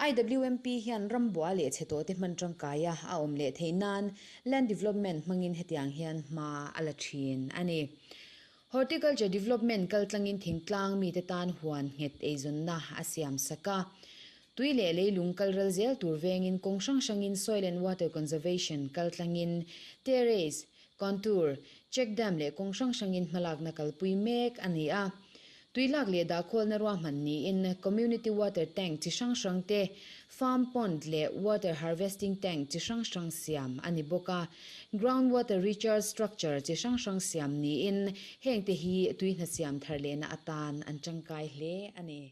Speaker 1: IWMP hian rambua leh chhe tawh te hman tangkaia a awm leh theih nan land development hmangin hetiang hian hma a la thin a ni. Horticulture development kaltlangin thingtlang mite tan huan nghet eizawnna a siam sak a. Tui leh leilung kalral zel tur vengin kawng hrang hrangin soil and water conservation kaltlangin terrace, contour, check dam leh kawng hrang hrangin hmalakna kalpui mek a ni a. Tuilak leh dahkhawlna ruahman niin community water tank chi hrang hrang te, farm pond leh water harvesting tank chi hrang hrang siam a ni bawk a. Ground water recharge structure chi hrang hrang siam niin heng te hi tui hna siam thar lehna atan an tangkai hle a ni.